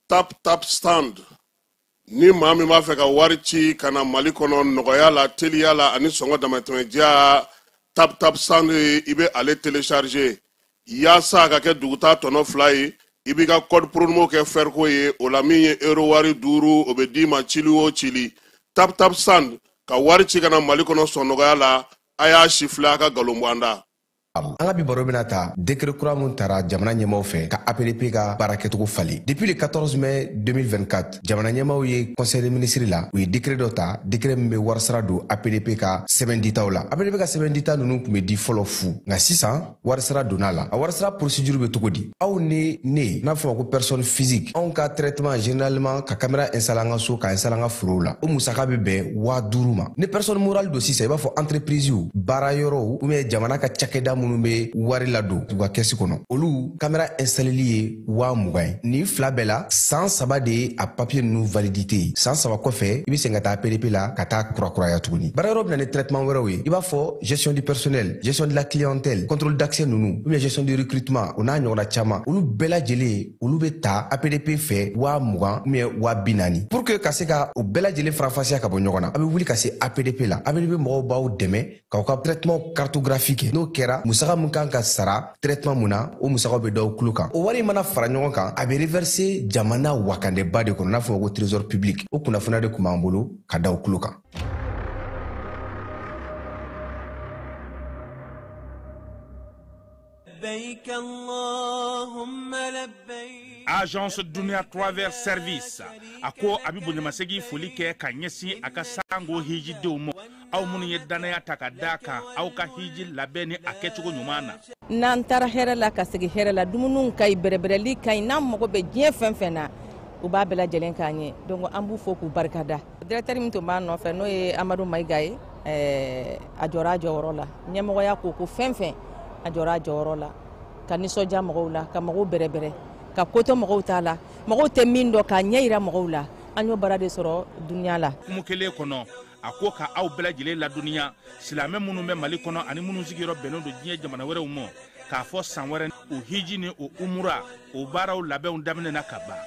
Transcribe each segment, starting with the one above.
Tap Tap Send. Ni maa min b'a fɛ ka wari ci ka na Mali kɔnɔ nɔgɔya la, teliya la ani sɔngɔ damatɛmɛdiya, Tap Tap Send, i bɛ ale télécharger yaasa a ka kɛ dugutaa tɔnɔ 2 ye. I b'i ka code promo kɛ fɛriko ye, o la min ye euro wari 5, o bɛ d'i ma cili o cili. Tap Tap Send ka wari ci ka na Mali kɔnɔ sɔn nɔgɔya la, a y'a sifilɛ a ka nkalon bɔ an da. An ka bi baro bɛna ta décret kura mun tara jamana ɲɛmaw fɛ ka APDP ka baara kɛcogo falen. Depuis le 14 mai 2024, jamana ɲɛmaw ye conseil des ministres la, u ye décret dɔ ta, décret min bɛ warisara don APDP ka sɛbɛn ditaw la. APDP ka sɛbɛn dita ninnu tun bɛ di fɔlɔ fu, nka sisan warisara donna la. A warisara procédure bɛ cogo di? Aw ni ne, n'a fɔ ma ko personne physique, anw ka traitement généralement ka caméra installer an ka so, ka installer an ka forow la, o musaka bɛ bɛn 5000 ma. Ni personne morale don sisan, i b'a fɔ entreprise, baara yɔrɔw ou bien jamana ka cakɛda minnu bɛ wari ladon u ka kɛsi kɔnɔ, olu caméra installeli ye 20 000 ye. Nin fila bɛɛ la, san 3 de ye a papier ninnu validité ye. San 3 kɔfɛ, i bɛ segin ka taa APDP la ka taa kurakuraya tuguni. Baara yɔrɔ bɛ na ni traitement wɛrɛw ye, i b'a fɔ gestion du personnel, gestion de la clientèle, contrôle d'accès ninnu, ou bien gestion du recrutement, o n'a ɲɔgɔnna caman. Olu bɛɛ lajɛlen, olu bɛ ta APDP fɛ 20 000 ou bien 40 000. Pour que ka se ka o bɛɛ lajɛlen faranfasiya ka bɔ ɲɔgɔn na, a bɛ wuli ka se APDP la. APDP mɔgɔw b'aw dɛmɛ k'aw ka traitement cartographique kɛ. N'o kɛra, musaka mun kan ka sara traitement mun na, o musakaw bɛ d'aw tulo kan. O wari mana fara ɲɔgɔn kan, a bɛ reverser jamana wakandeba de kɔnɔ, n'a fɔ ko trésor public. O kunnafoniya de tun b'an bolo ka da aw tulo kan. Agence Dunia Travel Service a ko a bɛ bonyamasegin foli kɛ ka ɲɛsin a ka sango hijidenw ma, aw minnu ye dannaya ta ka d'a kan aw ka hiji labɛn ni a kɛcogo ɲuman na. N'an taara hɛrɛ la ka segin hɛrɛ la, dumuniw ka ɲi, bɛrɛbɛrɛli ka ɲi, n'an mago bɛ diɲɛ fɛn fɛn na, u b'a bɛɛ lajɛlen k'an ye. Donc an b'u fo k'u barikada. Directeur min tun b'an nɔfɛ, n'o ye Amadu Mayiga ye, a jɔra a jɔyɔrɔ la. Ɲɛmɔgɔya ko ko fɛn fɛn, a jɔra a jɔyɔrɔ la, ka nisɔndiya mɔgɔw la, ka mɔgɔw bɛrɛbɛrɛ, ka ko to mɔgɔw t'a la, mɔgɔw tɛ min dɔn k'a ɲɛ yira mɔgɔw la. An y'o baara de sɔrɔ dunuya la. Hukumu kelen kɔnɔ, a ko ka aw bɛɛ lajɛlen ladɔnniya, silamɛ minnu bɛ Mali kɔnɔ ani minnu sigiyɔrɔ bɛnnen don diɲɛ jamana wɛrɛw ma, k'a fɔ san wɛrɛ o hiji ni o umura o baaraw labɛnw daminɛna ka ban.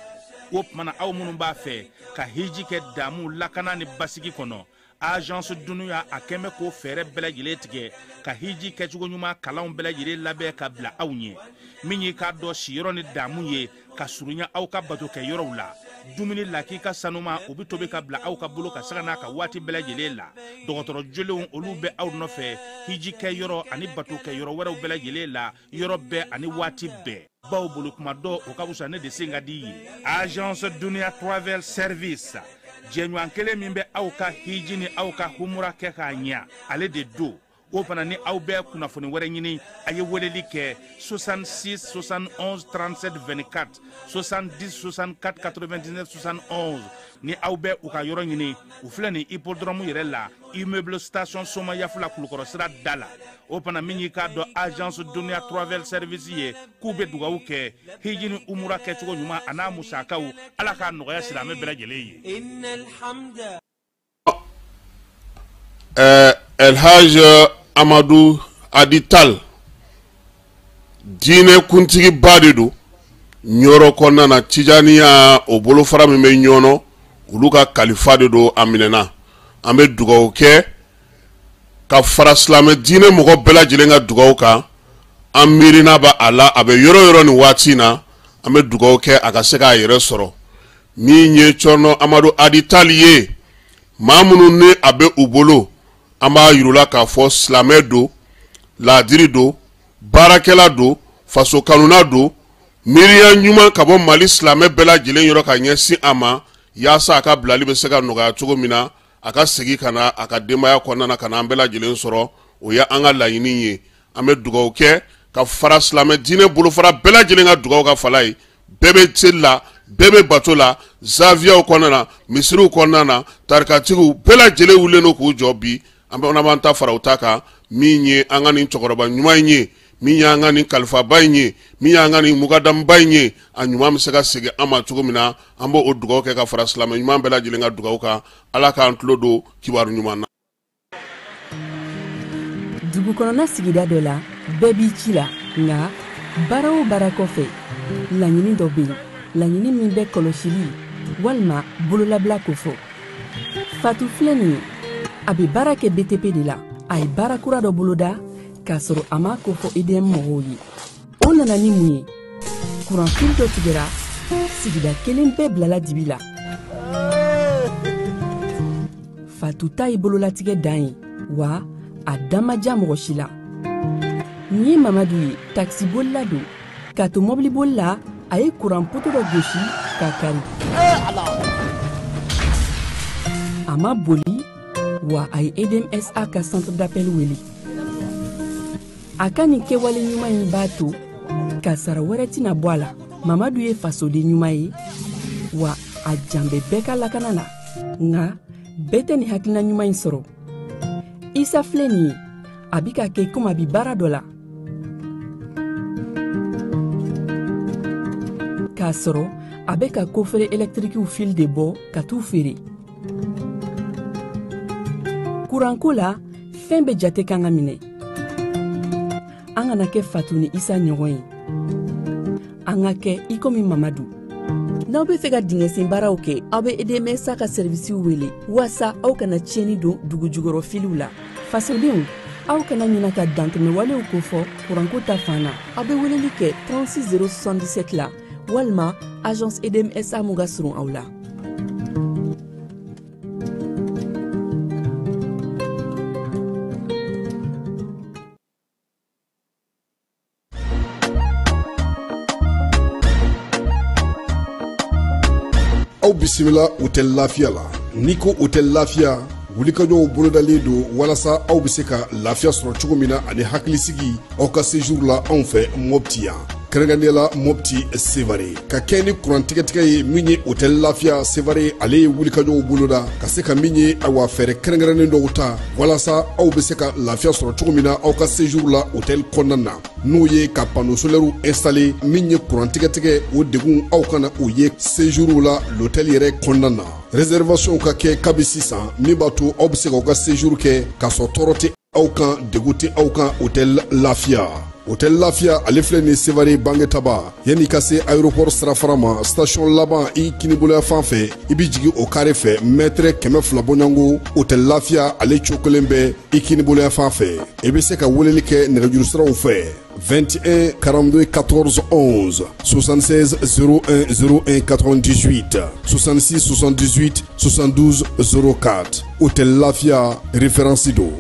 O tuma na, aw minnu b'a fɛ ka hiji kɛ damu, lakana ni basigi kɔnɔ, Agence Dunuya a kɛn bɛ k'o fɛɛrɛ bɛɛ lajɛlen tigɛ ka hiji kɛcogo ɲuman kalanw bɛɛ lajɛlen labɛn ka bila aw ɲɛ. Min y'i k'a dɔn siyɔrɔ ni damu ye ka surunya aw ka bato kɛ yɔrɔw la, dumuni lakika sanuma o bɛ tobi ka bila aw ka bolo ka saga n'a ka waati bɛɛ lajɛlen la. Dɔgɔtɔrɔ jolenw olu bɛ aw nɔfɛ hiji kɛ yɔrɔ ani bato kɛ yɔrɔ wɛrɛw bɛɛ lajɛlen la, yɔrɔ bɛɛ ani waati bɛɛ. Baw bolo kuma dɔ o ka fisa ne de sen ka di ye. Agence Dunia Travel Service, jɛɲɔgɔn kelen min bɛ aw ka hiji ni aw ka humura kɛ k'a ɲɛ, ale de don. O fana ni aw bɛ kunnafoni wɛrɛ ɲini, a ye weleli kɛ 66 71 37 24, 70 64 99 71. Ni aw bɛ u ka yɔrɔ ɲini, u filɛ nin hippodrome yɛrɛ la, immeuble station Somayafula, Kulukɔrɔ sira da la. O fana min y'i k'a dɔn Agence Dunia Travel Service ye, k'u bɛ dugawu kɛ hiji ni umura kɛcogo ɲuman a n'a musakaw, Ala k'a nɔgɔya silamɛ bɛɛ lajɛlen ye. Elhaj Amadu Adital, diinɛ kuntigiba de don Ɲɔrɔ kɔnɔna na, Tijaniya o bolofara min bɛ Ɲɔnɔ, olu ka kalifa de don. A minɛna, an bɛ dugawu kɛ ka fara silamɛ diinɛ mɔgɔ bɛɛ lajɛlen ka dugawu kan. An miirina b'a a la, a bɛ yɔrɔ yɔrɔ nin waati in na, an bɛ dugawu kɛ a ka se k'a yɛrɛ sɔrɔ. Min ye Cɔrɔnɔ Amadu Adital ye, maa minnu ni a bɛ u bolo, an b'a yir'u la k'a fɔ silamɛ don, laadiri don, baarakɛla don, faso kanuna don, miiriya ɲuman ka bɔ Mali silamɛ bɛɛ lajɛlen yɔrɔ ka ɲɛsin a ma, yaasa a ka bilali bɛ se ka nɔgɔya cogo min na, a ka segin ka na a ka denbaya kɔnɔna na, ka na an bɛɛ lajɛlen sɔrɔ. O ye an ka laɲini ye. An bɛ dugawu kɛ ka fara silamɛ diinɛ bolofara bɛɛ lajɛlen ka dugawu ka fala ye. Bɛɛ bɛ seli la, bɛɛ bɛ bato la, zaviyaw kɔnɔna na, misiriw kɔnɔna na, tarikatigiw bɛɛ lajɛlen wulilen don k'u jɔ bi. An bɛ b'an ta fara u ta kan. Min ye an ka nin cɛkɔrɔba ɲuman in ye, min y'an ka nin kalifaba in ye, min y'an ka nin mugadamuba in ye, a ɲuman bɛ se ka segin an ma cogo min na, an b'o dugawu kɛ ka fara silamɛ ɲuman bɛɛ lajɛlen ka dugawu kan. Ala k'an tulo don kibaru ɲuman na. Dugu kɔnɔna sigida dɔ la, bɛɛ b'i ci la, nka baara o baara kɔfɛ, laɲini dɔ bɛ yen. Laɲini min bɛ kɔlɔsili walima bololabila kofɔ. Fatu filɛ nin ye, a bɛ baara kɛ BTP de la. A ye baara kura dɔ boloda k'a sɔrɔ a m'a kofɔ EDM mɔgɔw ye. O nana ni mun ye? Kuranfili dɔ tigɛra, sigida kelen bɛɛ bilala dibi la. Fatu ta ye bololatigɛ dan ye, wa a da ma diya mɔgɔ si la. Nin ye Mamadu ye, takisibolila don. K'a to mɔbiliboli la, a ye kuran poto dɔ gosi k'a kari. A ma boli, wa a ye EDMSA ka centre d'appel wele. A ka nin kɛwale ɲuman in b'a to kasara wɛrɛ tɛna bɔ a la. Mamadu ye fasoden ɲuman ye, wa a jan bɛ bɛɛ ka lakana na. Nka bɛɛ tɛ nin hakilina ɲuman in sɔrɔ. Isa filɛ nin ye, a bi ka kɛ komi a bi baara dɔ la, k'a sɔrɔ a bɛ ka kofere ɛlɛtirikiw fil de bɔ ka t'u feere. Kuranko la, fɛn bɛɛ jate kan ka minɛ. An kana kɛ Fatu ni Isa ɲɔgɔn ye, an ka kɛ i komi Mamadu. N'aw bɛ fɛ ka dingɛsen baaraw kɛ, aw bɛ EDMSA ka sɛrivisiw wele waasa aw kana tiɲɛni don dugu jukɔrɔ filiw la. Fasodenw, aw kana ɲina ka dantɛmɛwalew kofɔ kuranko ta fan na. Aw bɛ weleli kɛ 36 077 la walima agence EDMSA mun ka surun aw la. Aw bisimila Hôtel Lafiya la. N'i ko Hôtel Lafiya, wulikajɔw bolodalen don walasa aw bɛ se ka lafiya sɔrɔ cogo min na ani hakilisigi aw ka séjour la anw fɛ Mopti yan, kɛrɛnkɛrɛnnenya la Mopti Sevare. Ka kɛ ni kuran tigɛtigɛ ye min ye Hôtel Lafiya Sevare, ale ye wulikajɔw boloda ka se ka min ye awa fɛɛrɛ kɛrɛnkɛrɛnnen dɔw ta walasa aw bɛ se ka lafiya sɔrɔ cogo min na aw ka séjour la hôtel kɔnɔna na, n'o ye ka panneau solaire installé. Min ye kuran tigɛtigɛ, o degun aw kana o ye séjour la l'hôtel yɛrɛ kɔnɔna na. Réservation ka kɛ kabi sisan, min b'a to aw bɛ se k'aw ka séjour kɛ k'a sɔrɔ tɔɔrɔ tɛ aw kan, degun tɛ aw kan. Hôtel Lafiya, Hôtel Lafiya, ale filɛ nin Sevare Bangetaba, yanni ka se aéroport sirafara ma, station laban i kiniboloya fan fɛ, i bɛ jigin o carré fɛ, mètre 200 bɔɲɔgɔnko. Hôtel Lafiya, ale cokolen bɛ i kiniboloya fan fɛ. I bɛ se ka weleli kɛ nɛgɛjuru siraw fɛ: 21 42 14 11, 76 01 01 98, 66 78 72 04. Hôtel Lafia, référence do.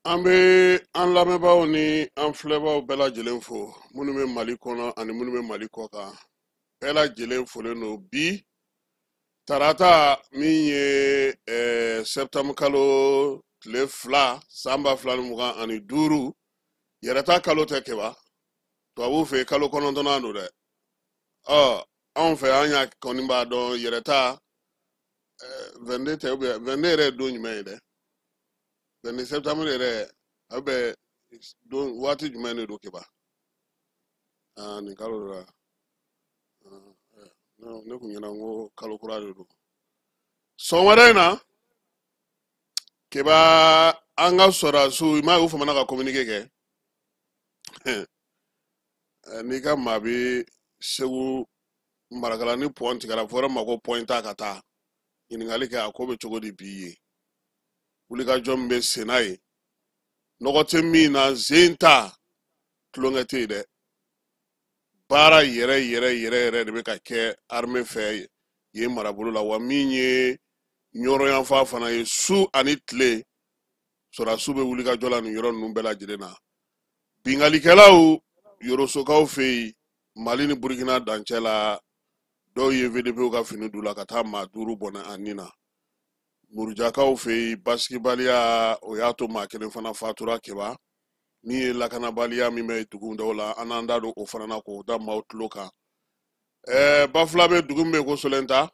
An bɛ an lamɛnbaaw ni an filɛbaaw bɛɛ lajɛlen fo, minnu bɛ Mali kɔnɔ ani minnu bɛ Mali kɔ kan, bɛɛ lajɛlen folen don. Bi tarata min ye septembre kalo tile 2 san 2025, yɛrɛta kalo tɛ kɛba, tubabuw fɛ kalo 9nan don dɛ. Ɔ anw fɛ an y'a kɔni b'a dɔn yɛrɛta 22 tɛ, ou bien 22 yɛrɛ ye don jumɛn ye dɛ? 22 septembre yɛrɛ a bɛ don waati jumɛn de don keba? Aa, nin kalo de la ne kun ɲɛna ko kalo kura de don. Sɔgɔmada in na keba, an ka sɔrɔdasiw, i m'a ye u famana ka communiqué kɛ. N'i ka maa bɛ Segu Marakala ni pɔn tigɛra, fɔra ma ko pɔn ta ka taa ɲininkali kɛ a ko bɛ cogo di bi ye. Wulikajɔ min bɛ senna ye, nɔgɔ tɛ min na, zen ta tulonkɛ tɛ yen dɛ. Baara yɛrɛ yɛrɛ yɛrɛ yɛrɛ de bɛ ka kɛ armée fɛ yen marabolo la. Wa min ye Ɲɔrɔ yanfan fana ye, su ani tile sɔrɔdasiw bɛ wulikajɔ la nin yɔrɔ ninnu bɛɛ lajɛlen na. Binkalikɛlaw Yorosokaw fɛ yen, Mali ni Burukina dancɛ la, Dɔw ye VDPw ka fini d'u la ka taa maa 5 bɔnɛ a ni na. Murujakaw fɛ yen, basigibaliya o y'a to maa kelen fana fatura Keba. Min ye lakanabaliya min bɛ dugu dɔw la, an n'an da don o fana na k'o da maaw tulo kan. Bafulabe dugu min bɛ yen ko Solenta,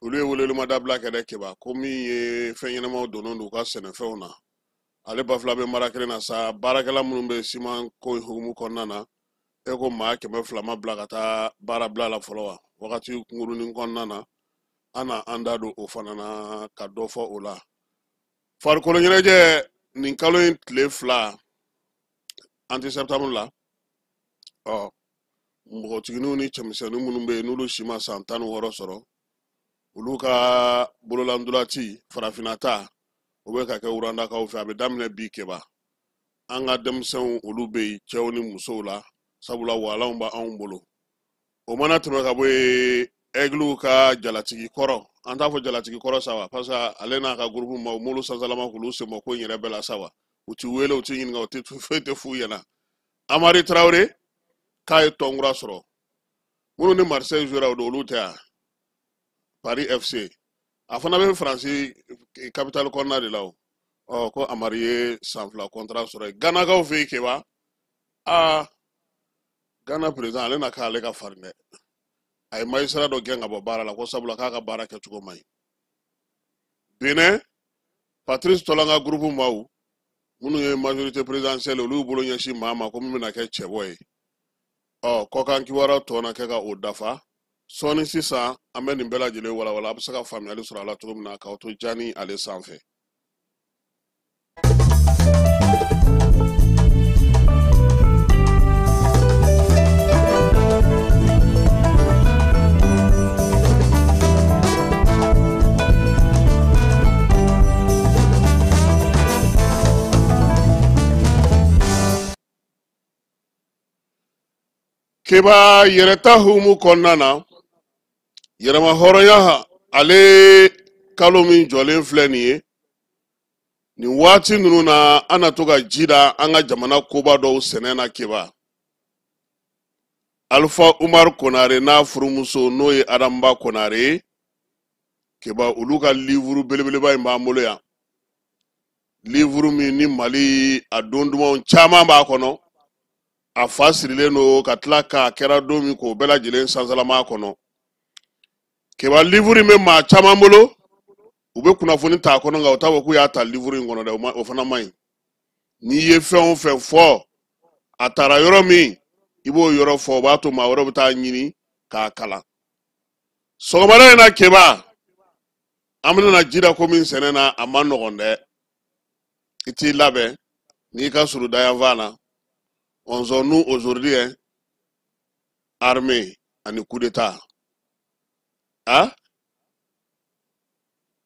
olu ye welewelemada kɛ dɛ Keba, ko min ye fɛn ɲɛnamaw donnen don u ka sɛnɛfɛnw na. Ale Bafulabe mara kelen na sa, baarakɛla minnu bɛ siman ko hukumu kɔnɔna na, e ko maa 200 ma bila ka taa baara bila la fɔlɔ wa? Wagati kunkurunin kɔnɔna na, an na an da don o fana na ka dɔ fɔ o la. Farikolo ɲɛnajɛ nin kalo in tile 2 an tɛ septembre la, ɔ npogotigininw ni cɛmisɛnnin minnu bɛ yen n'olu si ma san 16 sɔrɔ, olu ka bololandolati farafinna ta o bɛ ka kɛ Rwandakaw fɛ. A bɛ daminɛ bi Keba. An ka denmisɛnw olu bɛ yen, cɛw ni musow la, sabula walanw b'anw bolo. O mana tɛmɛ ka bɔ yen, Aiglew ka jalatigi kɔrɔ, an t'a fɔ jalatigi kɔrɔ sa wa, parce que ale n'a ka groupe maaw m'olu sansalama k'olu sen bɔ ko in yɛrɛ bɛɛ la sa wa. U ti wele, u ti ɲininka, u ti foyi tɛ f'u ɲɛna. Amari Traoré k'a ye tɔn kura sɔrɔ. Minnu ni Marseille jouera o don, olu tɛ yan, Paris FC. A fana bɛ Faransi capitale kɔnɔna de la o. Ɔ ko Amari ye san 2 contrat sɔrɔ yen. Ganakaw fɛ yen Keba, aa Ghana président ale na k'ale ka farin dɛ. A ye magistrat dɔ gɛn ka bɔ baara la ko sabula k'a ka baara kɛcogo man ɲi. Benin, Patrice Talon ka groupe maaw minnu ye majorité présidentielle, olu y'u bolo ɲɛsin maa ma ko min bɛna kɛ cɛbɔ ye. Ɔ kɔkan kibaruya tɔ na kɛ ka o dafa. Sɔɔni sisan an bɛ nin bɛɛ lajɛlen walawala, a bɛ se ka faamuyali sɔrɔ a la cogo min na k'aw to Jani ale sanfɛ. Keba, yɛrɛta hukumu kɔnɔna na, yɛrɛma hɔrɔnya ale kalo min jɔlen filɛ nin ye, nin waati ninnu na an na to ka ji da an ka jamana koba dɔw sɛnɛ na Keba. Alpha Umar Konare n'a furumuso n'o ye Adamba Konare ye Keba, olu ka livre belebeleba in b'an bolo yan. Livre min ni Mali a don dumanw caman b'a kɔnɔ, a fa sirilen don ka tila k'a kɛra don min k'o bɛɛ lajɛlen sansalama kɔnɔ. Keba, livre in bɛ maa caman bolo, u bɛ kunnafoni t'a kɔnɔ, nka u t'a fɔ k'u y'a ta livre in kɔnɔ dɛ, o fana man ɲi. N'i ye fɛn o fɛn fɔ a taara yɔrɔ min, i b'o yɔrɔ fɔ, o b'a to maa wɛrɛ bɛ taa ɲini k'a kalan. Sɔgɔmada in na Keba, an bɛna ji da ko min sɛnɛ na, a man nɔgɔn dɛ. I t'i labɛn n'i ka surun dayanfan na. Nous aujourd'hui, hein, armée ani coup d'état. Ah?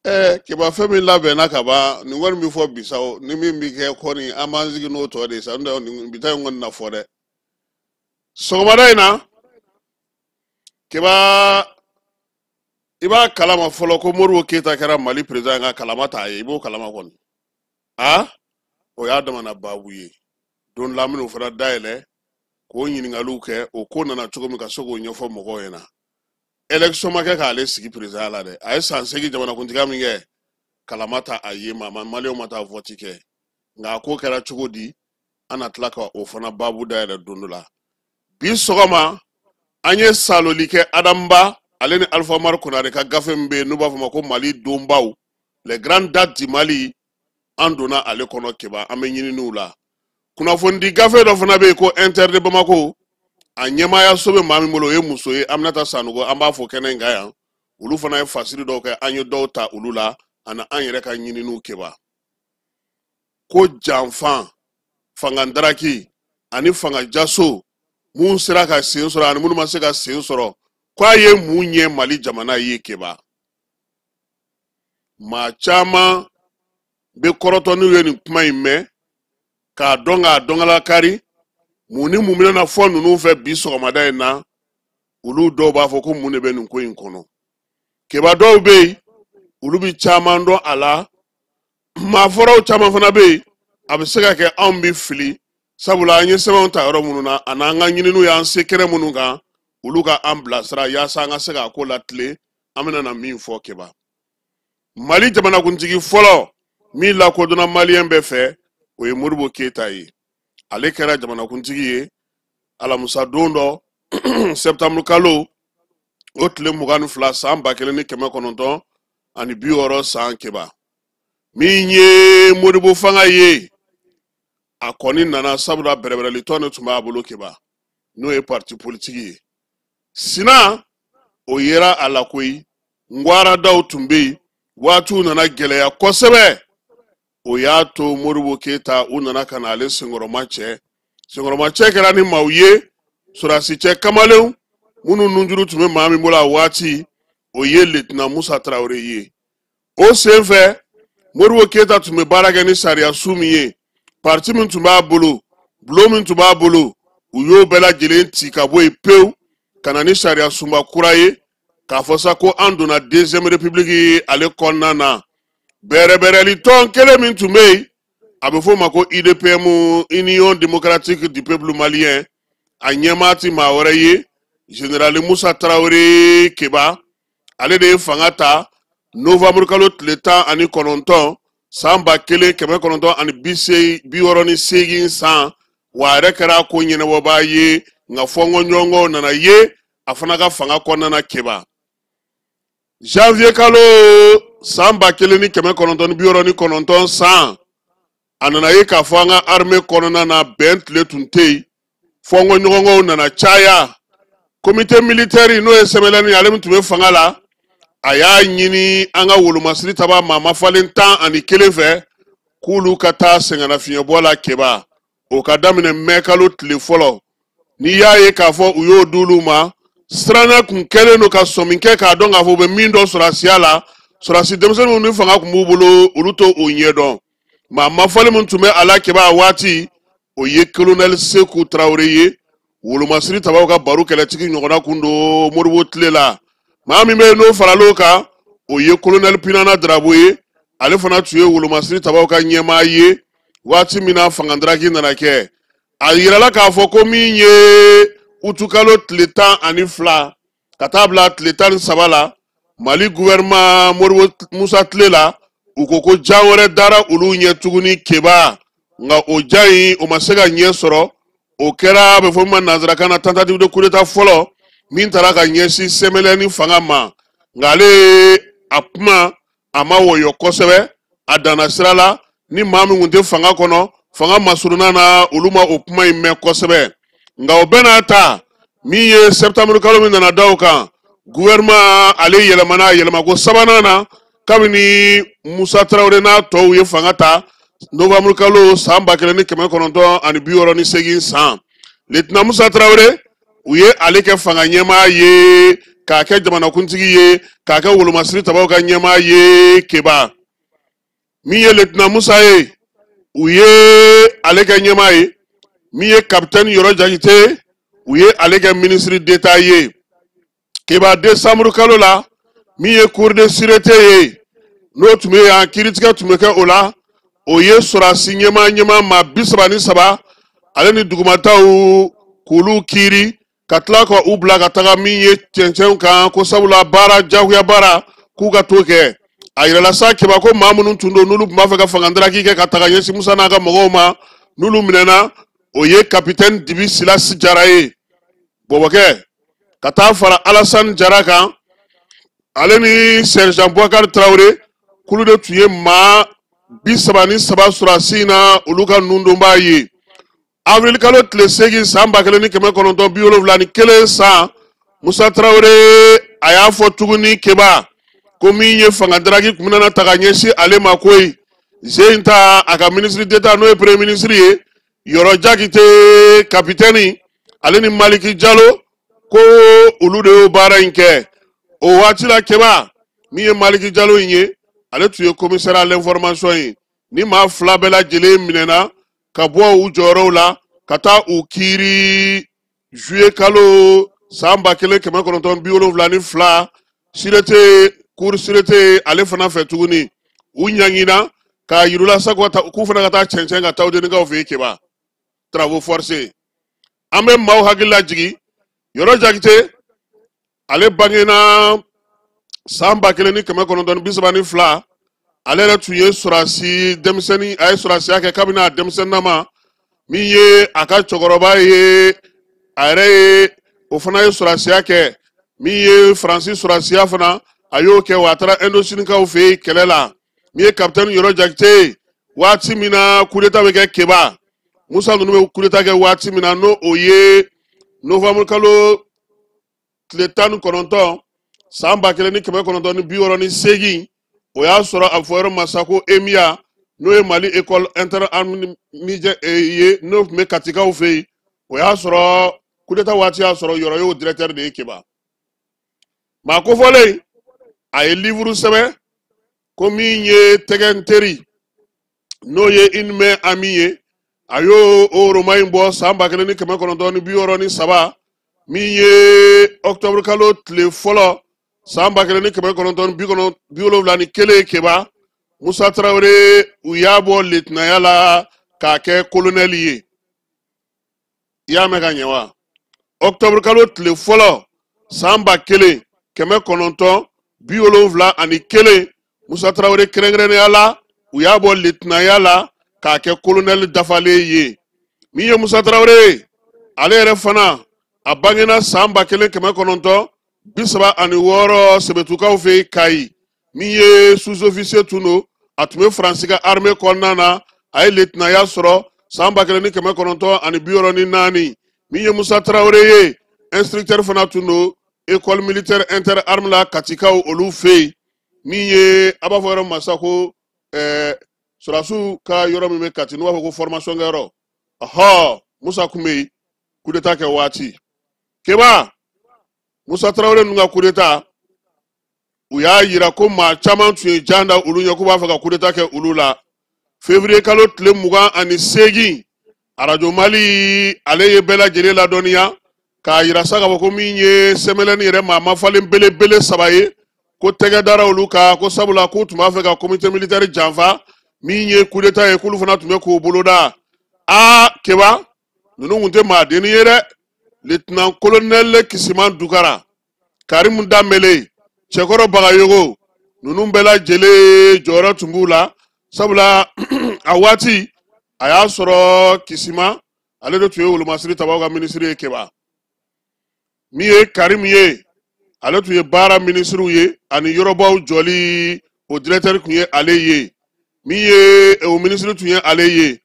Keba, fɛn min labɛnna ka ban, nin kɔni bɛ fɔ bi sa o, ni min bɛ kɛ kɔni, an b'an sigi n'o tɔ de ye sa, n'o tɛ nin bi ta in kɔni na fɔ dɛ. Sɔgɔmada in na, Keba, i b'a kalama fɔlɔ ko Modibo Keyita kɛra Mali président ka kalama t'a ye, i b'o kalama kɔni. Ah? O y'a damana baabu ye. Don la an bɛn'o fana dayɛlɛ k'o ɲininkaliw kɛ, o ko nana cogo min ka se k'o ɲɛfɔ mɔgɔw ɲɛna. Élection ma kɛ k'ale sigi président la dɛ. A ye san 8 jamanakuntigiya min kɛ, kalama ta a ye, maa ma maliyɛnw ma taa vote kɛ. Nka a ko kɛra cogo di, an na tila ka o fana baabu dayɛlɛ don dɔ la. Bi sɔgɔma an ye saloli kɛ Adamba ale ni Alpha Umaru Konare ka gafe min bɛ yen n'u b'a fɔ ma ko Mali donbaw, les grandes dates du Mali, an donna ale kɔnɔ Keba, an bɛ ɲininiw la. Kunnafonidi gafe dɔ fana bɛ yen ko Inter de Bamako, a ɲɛmaayaso bɛ maa min bolo, o ye muso ye, Aminata Sanogo, an b'a fɔ kɛnɛ in kan yan. Olu fana ye fasiri dɔw kɛ, an ye dɔw ta olu la ani an yɛrɛ ka ɲininiw Keba. Ko janfan, fanga daraki ani fanga jaso mun sera ka sen sɔrɔ ani minnu ma se ka sen sɔrɔ, k'a ye mun ɲɛ Mali jamana ye Keba. Maa caman bɛ kɔrɔtɔ n'u ye nin kuma in mɛn k'a dɔn k'a dɔnkalakari, mun ni mun bɛna fɔ ninnu fɛ bi sɔgɔmada in na, olu dɔw b'a fɔ ko mun de bɛ nin ko in kɔnɔ. Keba, dɔw bɛ yen olu bɛ caman dɔn a la, maa fɔraw caman fana bɛ yen, a bɛ se ka kɛ anw bɛ fili, sabula an ye sɛbɛnw ta yɔrɔ minnu na ani an ka ɲininiw y'an se kɛnɛ minnu kan, Olu ka an bilasira yaasa an ka se k'a ko latilen. An bɛna na min fɔ Keba, Mali jamanakuntigi fɔlɔ min lakodɔnna maliyɛn bɛɛ fɛ, o ye Modibo Keyita ye. Ale kɛra jamanakuntigi ye alamusa don dɔ, sɛptanburu kalo o tile 22, san 1960 san. Keba, min ye Modibo fanga ye, a kɔni nana sabula bɛrɛbɛrɛlitɔn de tun b'a bolo Keba, n'o ye parti politique ye. Sina o yera a la koyi, ngwaradaw tun bɛ yen. Waatiw nana gɛlɛya kosɛbɛ, o y'a to Modibo Keyita, u nana ka na ale senkɔrɔma cɛ. Senkɔrɔma cɛ kɛra ni maaw ye, sɔrɔdasi cɛ kamalenw minnu nunjuru tun bɛ maa min bolo a waati, o ye Lieutenant Musa Tarawele ye. O senfɛ, Modibo Keyita tun bɛ baara kɛ ni sariya su min ye, parti min tun b'a bolo, bulon min tun b'a bolo, u y'o bɛɛ lajɛlen ci ka bɔ yen pewu ka na ni sariya sunba kura ye, k'a fɔ sa ko an donna deuxième république ale kɔnɔna na. Bɛrɛbɛrɛli tɔn kelen min tun bɛ yen, a bɛ f'o ma ko UDPM, Union démocratique du peuple malien, a ɲɛmaa ti maa wɛrɛ ye général Musa Tarawele. Keba, ale de ye fanga ta novembre kalo tile 19, san 1968 san. Wa a yɛrɛ kɛra ko ɲɛnabɔbaa ye, nka fɔnkɔɲɔgɔnkɔw nana ye a fana ka fanga kɔnɔna na. Keba, janvier kalo san 1969 san, a nana ye k'a fɔ an ka armée kɔnɔna na, bɛn tile tun tɛ yen, fɔnkɔɲɔgɔnkɔw nana caya. Comité militaire, n'o ye CMLN ye, ale min tun bɛ fanga la, a y'a ɲini an ka wolomasiri taba maa mafalen 11 fɛ k'olu ka taa sɛgɛnnafiɲɛbɔ la. Keba, o ka daminɛ mɛ kalo tile fɔlɔ. N'i y'a ye k'a fɔ u y'o d'olu ma, siranna kun kɛlen don ka sɔmi kɛ k'a dɔn k'a fɔ u bɛ min dɔn sɔrɔdasiya la. Sɔrɔdasi denmisɛnninw ni fanga tun b'u bolo, olu t'o ɲɛdɔn. Maa mafɔli min tun bɛ a la Keba a waati, o ye colonel Seku Tarawele ye. Wolomasiri tabaw ka baro kɛlɛtigi ɲɔgɔnna kun don Modibo tile la. Maa min bɛ yen n'o faral'o kan, o ye colonel Pinana Darabo ye. Ale fana tun ye wolomasiri tabaw ka ɲɛmaa ye waati min na fangadaraki nana kɛ. A yirala k'a fɔ ko min ye utukalo tile 12 ka taa bila tile 13 la, Mali gouvernement Modibo Musa tile la, u ko ko jan wɛrɛ dara olu ɲɛ tuguni Keba, nka o jan in, o ma se ka ɲɛ sɔrɔ. O kɛra a bɛ fɔ min ma nanzarakan na tentative de coup d'état fɔlɔ min taara ka ɲɛsin CMLN fanga ma. Nka ale a kuma a ma wɔyɔ kosɛbɛ, a danna sira la. Ni maa min tun tɛ fanga kɔnɔ, fanga masurunna na, olu ma o kuma in mɛn kosɛbɛ. Nka o bɛɛ n'a ta, min ye septembre kalo min nana da o kan, gouvernement ale yɛlɛmana a yɛlɛmako sabanan na kabini Musa Tarawele n'a tɔw ye fanga ta novembre kalo san 1968 san. Lieutenant Musa Tarawele, u ye ale kɛ fanga ɲɛmaa ye, k'a kɛ jamanakuntigi ye, k'a kɛ wolomasiri tabaw ka ɲɛmaa ye. Keba, min ye lieutenant Musa ye, u ye ale kɛ ɲɛmaa ye. Min ye capitaine Yɔrɔ Jakite, u ye ale kɛ ministre d'État ye. Keba, décembre kalo la, min ye cour de sûreté ye, n'o tun bɛ yan, kiiritigɛ tun bɛ kɛ o la, o ye sɔrɔdasi ɲɛmaa ɲɛmaa maa 33 ale ni dugumataw k'olu kiiri, ka tila ka u bila ka taga min ye cɛncɛnw kan, ko sabula baara jagoya baara k'u ka t'o kɛ. A yirala sa Keba ko maa minnu tun don, n'olu tun b'a fɛ ka fangadaraki kɛ ka taga ɲɛsin Musa n'a ka mɔgɔw ma, n'olu minɛna, o ye capitaine Dibi Silasi Jara ye, bɔbɔkɛ, ka taa fara Alasani Jara kan, ale ni sergent Boubacar Traoré. Kulu de tun ye maa 33 sɔrɔdasi in na, olu ka nundonbaa ye. Avril kalo tile 8, san 1971 san, Musa Traoré a y'a fɔ tuguni Keba ko min ye fangadaraki tun bɛna ta ka ɲɛsin ale ma koyi, ze in ta a ka ministre d'État, n'o ye premier ministre ye, Yɔrɔ Jakite capitaine, ale ni Maliki Jalo, ko olu de y'o baara in kɛ o waati la. Keba, min ye Maliki Jalo in ye, ale tun ye commissaire à l'information ye. Ni maa fila bɛɛ lajɛlen minɛna ka bɔ u jɔyɔrɔw la ka taa u kiiri juillet kalo san 1972, sûreté, cour sûreté ale fana fɛ tuguni. U ɲangina k'a yirula sa k'u fana ka taa cɛncɛn ka taa denikaw fɛ yen. Keba, travaux forcés. An bɛ maaw hakili lajigi. Yɔrɔ Jakite, ale bangena san 1932. Ale yɛrɛ tun ye sɔrɔdasi denmisɛnnin, a ye sɔrɔdasiya kɛ kabini a denmisɛnninnama. Min ye a ka cɛkɔrɔba ye, a yɛrɛ ye o fana ye sɔrɔdasiya kɛ. Min ye Faransi sɔrɔdasiya fana, a y'o kɛ, wa a taara Indosinikaw fɛ yen kɛlɛ la. Min ye kapitɛni Yɔrɔ Jakite ye, waati min na coup d'état bɛ kɛ Keba, Musa ninnu bɛ coup d'état kɛ waati min na, n'o o ye novembre kalo tile 19 san 1968, o y'a sɔrɔ a bɛ fɔ yɔrɔ ma sa ko EMIA, n'o ye Mali école interarmes ye, n'o tun bɛ Katikaw fɛ yen. O y'a sɔrɔ coup d'état waati y'a sɔrɔ Yɔrɔ y'o directeur de ye Keba. Maa kofɔlen, a ye livre sɛbɛn ko min ye tɛgɛ n teri, n'o ye Une main amie ye. A y'o o roman in bɔ san 1963. Min ye octobre kalo tile fɔlɔ san 1971, Keba, Musa Tarawele, u y'a bɔ lieutenant la k'a kɛ colonel ye. I y'a mɛn ka ɲɛ wa? Octobre kalo tile fɔlɔ san 1971, Musa Tarawele kɛrɛnkɛrɛnnenya la, u y'a bɔ lieutenant la k'a kɛ colonel dafalen ye. Min ye Musa Tarawele ye, ale yɛrɛ fana, a bangena san 1936 Sɛbɛtukaw fɛ yen Kayi. Min ye sous-officier tun don, a tun bɛ Faransi ka armée kɔnɔna na. A ye lieutenant sɔrɔ san 1964. Min ye Musa Tarawele ye, instructeur fana tun don école militaire interarmes la Katikaw olu fɛ yen. Min ye a b'a fɔ yɔrɔ min ma sa ko sɔrɔdasiw ka yɔrɔ min bɛ Kati, n'u b'a fɔ ko formation kɛyɔrɔ, ɔhɔ, Musa tun bɛ yen coup d'état kɛ waati. Keba, Musa Tarawele ninnu ka coup d'état, u y'a yira ko maa caman tun ye jan da olu ɲɛ k'u b'a fɛ ka coup d'état kɛ olu la. Février kalo tile 28, Arajo Mali ale ye bɛɛ lajɛlen ladɔnniya k'a yira sa k'a fɔ ko min ye CMLN yɛrɛ maa mafalen belebele saba ye, ko tɛgɛ dara olu kan, ko sabula k'u tun b'a fɛ ka comité militaire janfa. Min ye coup d'état ye, k'olu fana tun bɛ k'o boloda. Aa Keba, ninnu tun tɛ maa denni ye dɛ. Lieutenant colonel Kisiman Dukara, Karimu Danbele, Cɛkɔrɔ Bagayogo, ninnu bɛɛ lajɛlen jɔyɔrɔ tun b'u la, sabula a waati a y'a sɔrɔ Kisima ale de tun ye wolomasiri tabaw ka minisiri ye Keba. Min ye Karimu ye, ale tun ye baara minisiriw ye ani yɔrɔbaw jɔli, o directeur tun ye ale ye. Min ye o minisiri tun ye ale ye.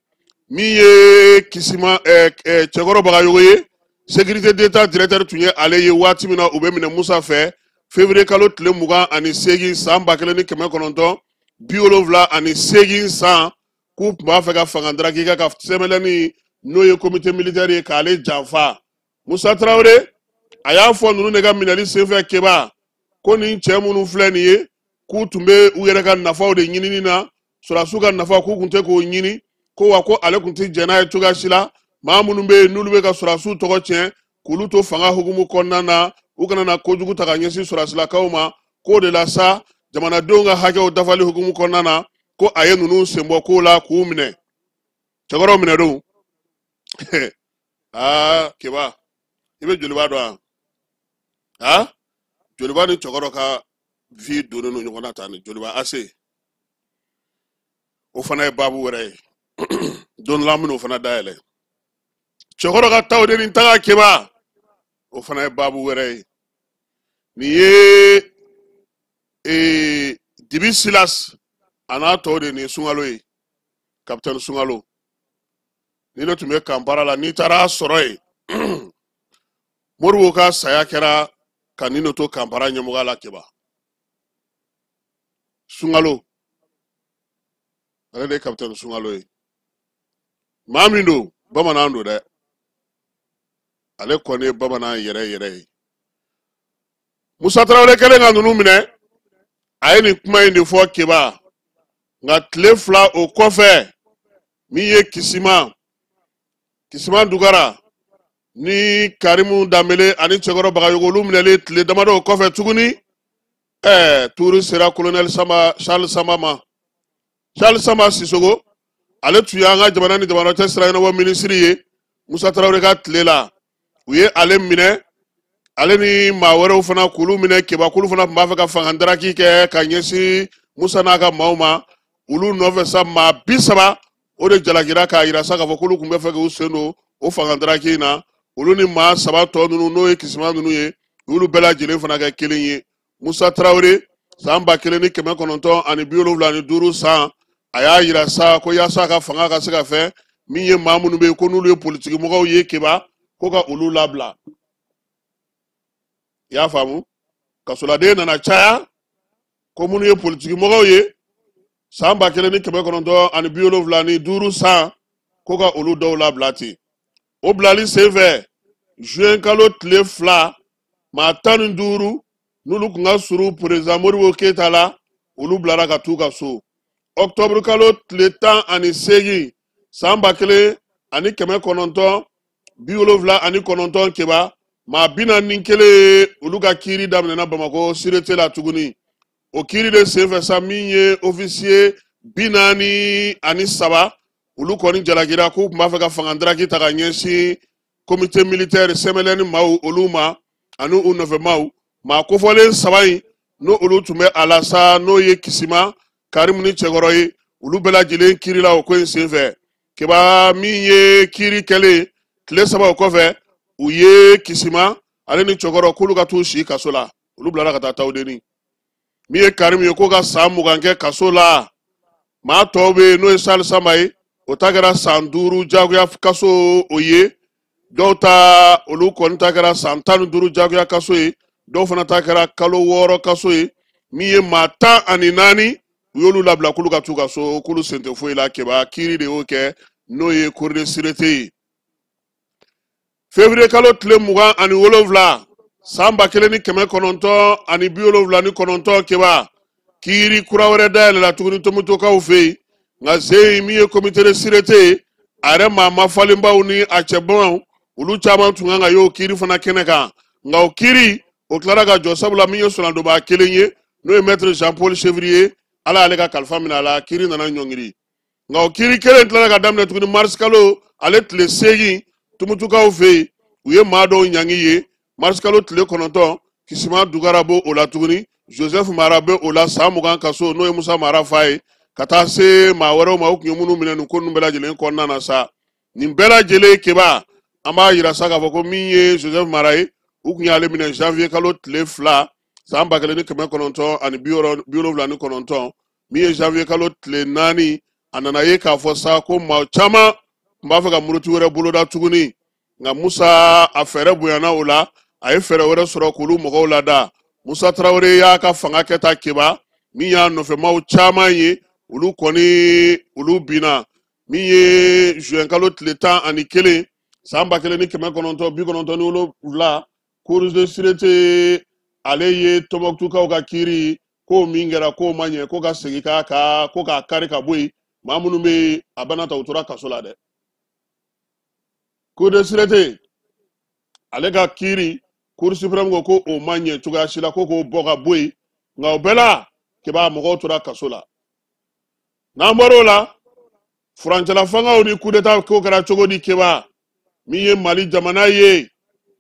Min ye Kisima Cɛkɔrɔ Bagayogo ye, sécurité d'état directeur tun ye ale ye waati min na u bɛ minɛ Musa fɛ février kalo tile 28 san 1978 san, k'u tun b'a fɛ ka fanga daraki ka CMLN, n'o ye comité militaire ye, k'ale janfa. Musa Tarawele a y'a fɔ ninnu de ka minɛli senfɛ Keba, ko nin cɛ minnu filɛ nin ye, k'u tun bɛ u yɛrɛ ka nafaw de ɲinini na, sɔrɔdasiw ka nafa k'u tun tɛ k'o ɲini, ko wa ko ale tun tɛ jɛn n'a ye cogoya si la. Maa minnu bɛ yen n'olu bɛ ka sɔrɔdasiw tɔgɔ tiɲɛ, k'olu to fanga hukumu kɔnɔna na, u kana na kojugu ta ka ɲɛsin sɔrɔdasilakaw ma, k'o de la sa jamanadenw ka hakɛw dafali hukumu kɔnɔna na, ko a ye ninnu senbɔ kow la k'u minɛ. Cɛkɔrɔw minɛ don. Aa Keba, i bɛ Joliba dɔn wa? Aa, Joliba ni cɛkɔrɔ ka vie donnen don ɲɔgɔn na tan ni Joliba ase, o fana ye baabu wɛrɛ ye. Don dɔ la an bɛn'o fana dayɛlɛ. Cɛkɔrɔ ka taw de ni taga Keba, o fana ye baabu wɛrɛ ye. Nin ye Dibi Silas a n'a tɔw de, nin ye Sunkalo ye, capitaine Sunkalo. Ni ne tun bɛ Kanpara la, n'i taara a sɔrɔ yen, Moribo ka saya kɛra ka nin de to Kanpara ɲɛmɔgɔya la Keba. Sunkalo ale de ye capitaine Sunkalo ye. Maa min don, bamanan don dɛ, ale kɔni ye bamanan yɛrɛ yɛrɛ ye. Musa Tarawele kɛlen ka ninnu minɛ, a ye nin kuma in de fɔ Keba. Nka tile 2 o kɔfɛ, min ye Kisima Dukara ni Karimu Danbele ani Cɛkɔrɔ Bagayogo, olu minɛlen tile damadɔ o kɔfɛ tuguni, tuuru sera colonel Samba, Charles Samba ma. Charles Samba Sisogo, ale tun y'an ka jamana ni jamana cɛ sira ɲɛnabɔ minisiri ye Musa Tarawele ka tile la. U ye ale minɛ. Ale ni maa wɛrɛw fana k'olu minɛ Keba, k'olu fana tun b'a fɛ ka fanga daraki kɛ ka ɲɛsin Musa n'a ka maaw ma. Olu nɔfɛ sa, maa 30 o de jalakira k'a yira sa k'a fɔ k'olu tun bɛ fɛ k'u sen don o fanga daraki in na. Olu ni maa 3 tɔ ninnu, n'o ye Kisima ninnu ye, u y'olu bɛɛ lajɛlen fana kɛ kelen ye. Musa Tarawele, san 1975 san, a y'a yira sa ko yaasa ka fanga ka se ka fɛn min ye, maa minnu bɛ yen ko n'olu ye politiki mɔgɔw ye Keba, ko ka olu labila. I y'a faamu, kasoladen nana caya ko minnu ye politiki mɔgɔw ye, san 1975 san, ko ka olu dɔw labila ten. O bilali senfɛ, juin kalo tile 2, maa 15 n'olu tun ka surun président Modibo Keyita la, olu bilara ka t'u ka so. Octobre kalo tile 18, san 1979 Keba, maa 41, olu ka kiiri daminɛna Bamakɔ sûreté la tuguni. O kiiri de senfɛ sa, min ye officier 43, olu kɔni jalakira k'u tun b'a fɛ ka fanga daraki ta ka ɲɛsin comité militaire CMLN maaw olu ma ani u nɔfɛmaw. Maa kofɔlen 3 in, n'o olu tun bɛ a la sa, n'o ye Kisima, Karimu ni Cɛkɔrɔ ye, olu bɛɛ lajɛlen kiirila o ko in senfɛ. Keba, min ye kiiri kɛlen tile 3 o kɔfɛ, u ye Kisima ale ni Cɛkɔrɔ k'olu ka t'u si kaso la. Olu bilara ka taa Tawudeni. Min ye Karimu ye, k'o ka san 20 kɛ kaso la. Maa tɔw bɛ yen, n'o ye Sali Sanba ye, o ta kɛra san 5 jagoya kaso o ye. Dɔw ta, olu kɔni ta kɛra san 15 jagoya kaso ye. Dɔw fana ta kɛra kalo 6 kaso ye. Min ye maa 14, u y'olu labila k'olu ka t'u ka so, k'olu sen tɛ foyi la Keba. Kiiri de y'o kɛ, n'o ye cour de sûreté ye. Février kalo tile 27, san 1979 Keba, kiiri kura wɛrɛ dayɛlɛla tuguni Tomutokaw fɛ yen. Nka sen min ye comité de sûreté ye, a yɛrɛ maa mafalenbaw ni a cɛbaw, olu caman tun kan ka y'o kiiri fana kɛnɛ kan. Nka o kiiri o tilara ka jɔ, sabula min ye solandobaa kelen ye, n'o ye maître Jean Paul Chevrier, Ala y'ale ka kalifa minɛ a la, kiiri nana ɲɔngiri. Nka o kiiri kelen tilara ka daminɛ tuguni mars kalo ale tile 8, Tumutukaw fɛ yen. U ye maa dɔw ɲangi ye. Mars kalo tile 9, Kisima Dugara b'o o la tuguni, Joseph Mara bɛ o la, san 20 kaso, n'o ye Musa Mara fa ye, ka taa se maa wɛrɛw ma, u tun ye minnu minɛ nin ko ninnu bɛɛ lajɛlen kɔnɔna na sa. Nin bɛɛ lajɛlen Keba, an b'a yira sa k'a fɔ ko min ye Joseph Mara ye, u tun y'ale minɛ janvier kalo tile 2, san 1979. Min ye janvier kalo tile 4, a nana ye k'a fɔ sa ko maa caman tun b'a fɛ ka muruti wɛrɛ boloda tuguni. Nka Musa, a fɛɛrɛ bonyana o la, a ye fɛɛrɛ wɛrɛ sɔrɔ k'olu mɔgɔw lada. Musa Tarawele y'a ka fanga kɛta Keba, min y'a nɔfɛmaw caman ye, olu kɔni olu binna. Min ye juin kalo tile 11, san 1997, cour de sûreté ale ye Tɔnbɔkutukaw ka kiiri ko min kɛra k'o ma ɲɛ, ko ka segin k'a kan, ko k'a kari ka bɔ yen. Maa minnu bɛ yen, a bana ta, u tora kaso la dɛ. Cour de sûreté ale ka kiiri, cour suprême ko ko o ma ɲɛ cogoya si la, ko k'o bɔ ka bɔ yen. Nka o bɛɛ la Keba, mɔgɔw tora kaso la. N'an bɔr'o la, furancɛla fangaw ni coup d'état ko kɛra cogo di Keba? Min ye Mali jamana ye,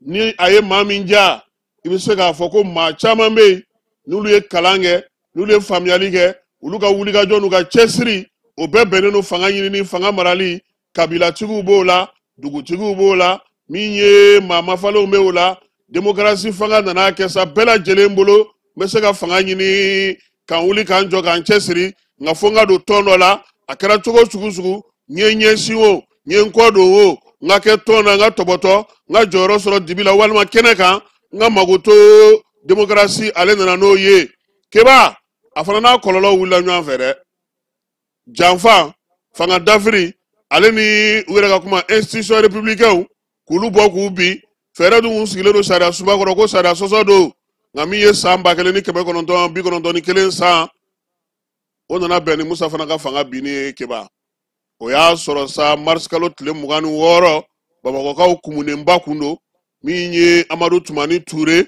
ni a ye maa min ja, i bɛ se k'a fɔ ko maa caman bɛ yen n'olu ye kalan kɛ, n'olu ye faamuyali kɛ, olu ka wulikajɔ n'u ka cɛsiri, o bɛɛ bɛnnen don fanga ɲinini, fanga marali. Kabilatigiw b'o la, dugutigiw b'o la, min ye maa mafalenw bɛ o la. Demokarasi fanga nana kɛ sa bɛɛ lajɛlen bolo, n bɛ se ka fanga ɲini k'an wuli k'an jɔ k'an cɛsiri, nka fo n ka don tɔn dɔ la. A kɛra cogo sugu sugu, n ye ɲɛsin o, n ye n kɔ don o, n ka kɛ tɔn na, n ka tɔbɔtɔ, n ka jɔyɔrɔ sɔrɔ dibi la walima kɛnɛ kan, n ka mago to. Demokarasi ale nana n'o ye Keba, a fana n'a kɔlɔlɔw wulila ɲɔgɔn fɛ dɛ. Janfa, fanga dafiri, ale ni u yɛrɛ ka kuma institution républicain k'olu bɔ k'u bin. Fɛɛrɛ dun kun sigilen don sariya sunba kɔrɔ ko sariya sɔsɔ don. Nka min ye san 1991 san, o nana bɛn ni Musa fana ka fanga binni ye Keba. O y'a sɔrɔ sa mars kalo tile 26, Bamakɔkaw kumunenba kun don. Min ye Amadu Tumani Ture,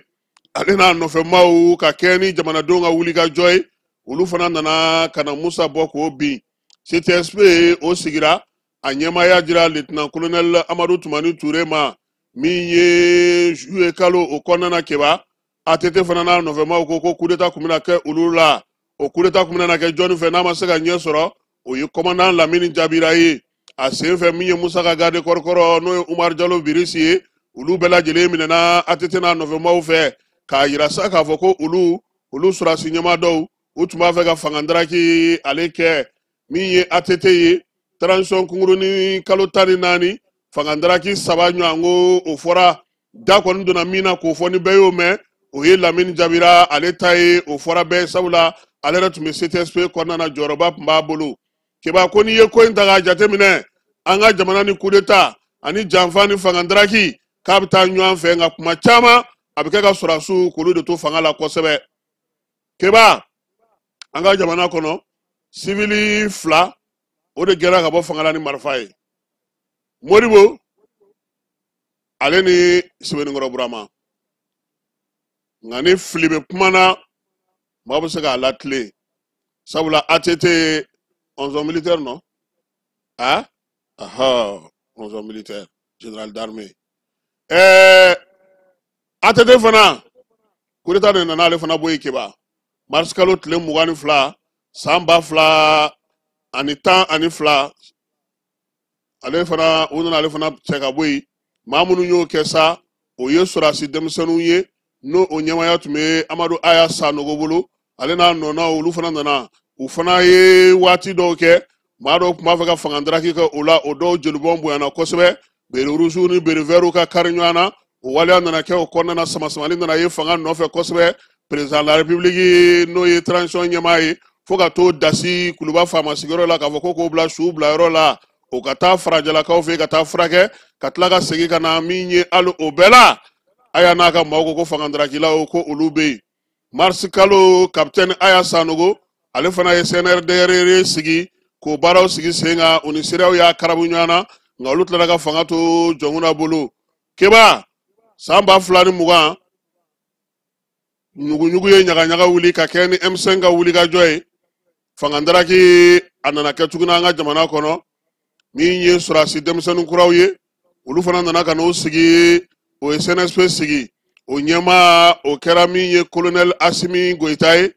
ale n'a nɔfɛmaw ka kɛ ni jamanadenw ka wulikajɔ ye, olu fana nana ka na Musa bɔ k'o bin. CTSP o sigira, a ɲɛmaaya dira lieutenant colonel Amadu Tumani Ture ma. Min ye juillet kalo o kɔnɔna na, Keba, ATT fana n'a nɔfɛmaw ko ko coup d'état kun bɛna kɛ olu la. O coup d'état kun bɛna kɛ jɔnni fɛ n'a ma se ka ɲɛ sɔrɔ? O ye commandant Lamini Jabira ye. A sen fɛ, min ye Musa ka garde corps kɔrɔ, n'o ye Umar Jalo Birisi ye, olu bɛɛ lajɛlen minɛna ATT n'a nɔfɛmaw fɛ, k'a yira sa k'a fɔ ko olu sɔrɔdasi ɲɛmaa dɔw, u tun b'a fɛ ka fanga daraki ale kɛ. Min ye ATT ye, transition kunkurunin kalo 14, fanga daraki 3 ɲɔgɔn ko o fɔra. Da kɔni donna min na k'o fɔ ni bɛɛ y'o mɛn, o ye Lamini Jabira ale ta ye. O fɔra bɛɛ, sabula ale yɛrɛ tun bɛ CTSP kɔnɔna na, jɔyɔrɔba tun b'a bolo. Keba, ko n'i ye ko in ta k'a jateminɛ, an ka jamana ni coup d'état ani janfa ni fanga daraki k'a bɛ taa ɲɔgɔn fɛ, nka kuma caman a bɛ kɛ ka sɔrɔdasiw k'olu de to fanga la kosɛbɛ. Keba, an ka jamana kɔnɔ, sivili 2 o de gɛnna ka bɔ fanga la ni marifa ye: Modibo ale ni Sɛbɛnnikɔrɔ Burama. Nka ni fili bɛ kuma na, maa bɛ se k'a latilen, sabula ATT onzon militaire non, ah aha, onzon militaire, général d'armée. ATT fana, coup d'état de nana ale fana bɔ yen, Keba, mars kalo tile 22 san 2012. Ale fana, u nana ale fana cɛ ka bɔ yen. Maa minnu y'o kɛ sa, o ye sɔrɔdasi denmisɛnninw ye, n'o o ɲɛmaaya tun bɛ Amadu Aya Sanogo bolo, ale n'a nɔna. Olu fana nana, u fana ye waati dɔw kɛ. Maa dɔw tun b'a fɛ ka fanga daraki kɛ o la, o dɔw jelibɔn bonyana kosɛbɛ, béret rouge ni béret vert ka kari ɲɔgɔn na. O waleya nana kɛ o kɔnɔna na, samasamani nana ye fanga nɔfɛ kosɛbɛ. Président de la République, n'o ye transition ɲɛmaa ye, fo ka t'o dasi Kuluba faama sigiyɔrɔ la, k'a fɔ ko k'o bila su bila yɔrɔ la, o ka taa farajɛlakaw fɛ yen ka taa furakɛ, ka tila ka segin ka na. Min ye hali o bɛɛ la, Aya n'a ka maaw ko ko fanga darakilaw ko olu bɛ yen. Mars kalo, capitaine Aya Sanogo, ale fana ye CNRDR sigi k'o baaraw sigi sen kan. U ni CEDEAO y'a karabu ɲɔgɔn na, nka olu tilara ka fanga to Jɔnkunda bolo. Keba, san 2020, ɲuguɲugu ye ɲagaɲaga wuli ka kɛ ni M5 ka wulikajɔ ye. Fanga daraki a nana kɛ tuguni an ka jamana kɔnɔ. Min ye sɔrɔdasi denmisɛnnin kuraw ye, olu fana nana ka n'o sigi, o ye CNSP sigi. O ɲɛmaa, o kɛra min ye colonel Asimi Goyita ye,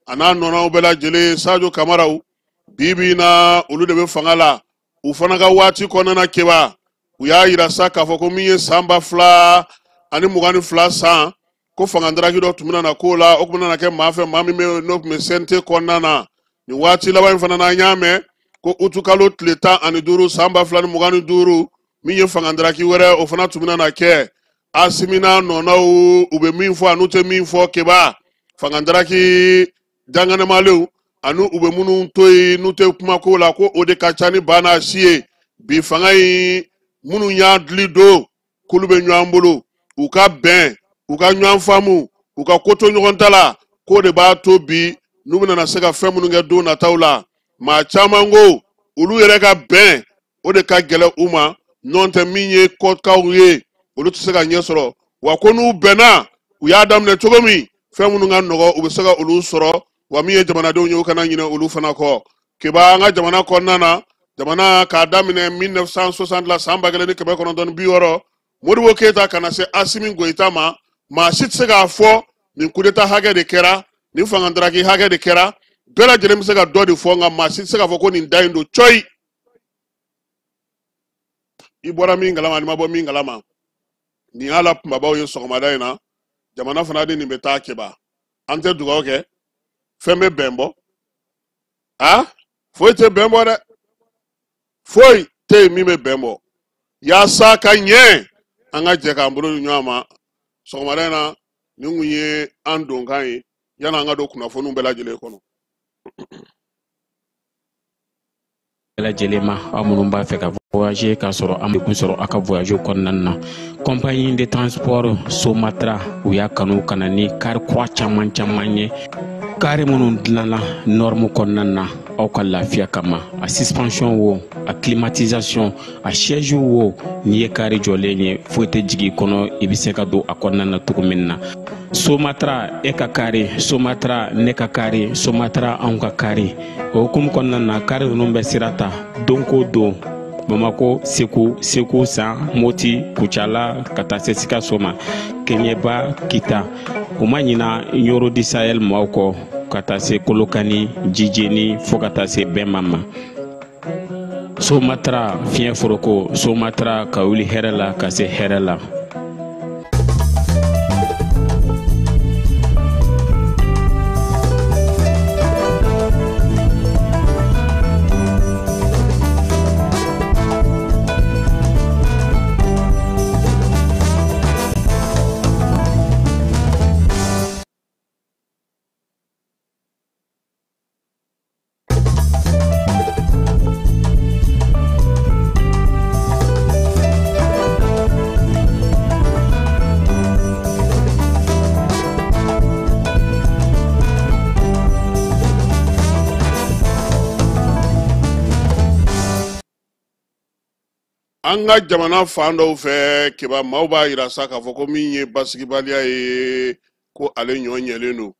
a n'a nɔnɔw bɛɛ lajɛlen, Sadio Kamaraw. Bi bi in na, olu de bɛ fanga la. U fana ka waati kɔnɔna na, Keba, u y'a yira sa k'a fɔ ko min ye san 2022 san, ko fanga daraki dɔ tun bɛna na k'o la, o tun bɛna na kɛ maa fɛ, maa min bɛ n'o tun bɛ CNT kɔnɔna na. Nin waati laban in fana na, an y'a mɛn ko utukalo tile 15 san 2025, min ye fanga daraki wɛrɛ, o fana tun bɛna na kɛ. Asimi n'a nɔnaw, u bɛ min fɔ an'u tɛ min fɔ, Keba, fanga daraki danganamalenw ani u bɛ minnu to yen n'u tɛ kuma ko la, ko o de ka ca ni ba n'a si ye. Bi fanga in, minnu y'a dili don k'olu bɛ ɲɔgɔn bolo, u ka bɛn, u ka ɲɔgɔn faamu, u ka ko to ɲɔgɔn ta la, k'o de b'a to bi n'u bɛna se ka fɛn minnu kɛ don nataw la. Maa caman ko olu yɛrɛ ka bɛn, o de ka gɛlɛn u ma, n'o tɛ min ye kɔkaw ye, olu tɛ se ka ɲɛ sɔrɔ. Wa ko n'u bɛnna, u y'a daminɛ cogo min, fɛn minnu ka nɔgɔ, u bɛ se ka olu sɔrɔ. Wa min ye jamanadenw ye, u kana ɲinɛ olu fana kɔ. Keba, an ka jamana kɔnɔna na, jamana k'a daminɛ 1960 la, san 1960, Modibo Keyita ka na se Asimi Goyita ma, maa si tɛ se k'a fɔ nin coup d'état hakɛ de kɛra, nin fanga daraki hakɛ de kɛra. Bɛɛ lajɛlen bɛ se ka dɔ de fɔ, nka maa si tɛ se k'a fɔ ko nin da in don cɔyi. I bɔra min kalama ani ma bɔ min kalama, nin y'a la kunbabaw ye sɔgɔmada in na. Jamana fana de nin bɛ taa. Keba, an tɛ dugawu kɛ, fɛn bɛ bɛn bɔ, a foyi tɛ bɛn bɔ dɛ, foyi tɛ yen min bɛ bɛn bɔ. Yaasa ka ɲɛ, an ka jɛ k'an bolo di ɲɔgɔn ma. Sɔgɔmada in na, nin kun ye an donkan ye yanni an ka don kunnafoniw bɛɛ lajɛlen kɔnɔ. Bɛɛ lajɛlen ma, aw minnu b'a fɛ ka voyager k'a sɔrɔ an degun sɔrɔ aw ka voyage kɔnɔna na, compagnie de transport Somatra, u y'a kanu ka na ni car kura caman caman ye, kari minnu dilanna norme kɔnɔna na aw ka lafiya kama. A suspension wo, a climatisation, a siège wo, n'i ye kari jɔlen ye, foyi tɛ jigin i kɔnɔ, i bɛ se ka don a kɔnɔna na cogo min na. Somatra, e ka kari Somatra, ne ka kari Somatra, anw ka kari. O hukumu kɔnɔna na, kari ninnu bɛ sira ta don ko don. Bamako, Segu, Segu San, Moti, Kucala ka taa se Sikaso ma, Keɲeba, Kita. U ma ɲina Ɲoro di Sahel maaw kɔ ka taa se Kolokani, Jijeni fo ka taa se Bɛnma ma. Somatra fiɲɛ foroko, Somatra ka wuli hɛrɛ la ka se hɛrɛ la. An ka jamana fan dɔw fɛ, Keba, maaw b'a yira sa k'a fɔ ko min ye basigibaliya ye, ko ale ɲɔ ɲɛlen don.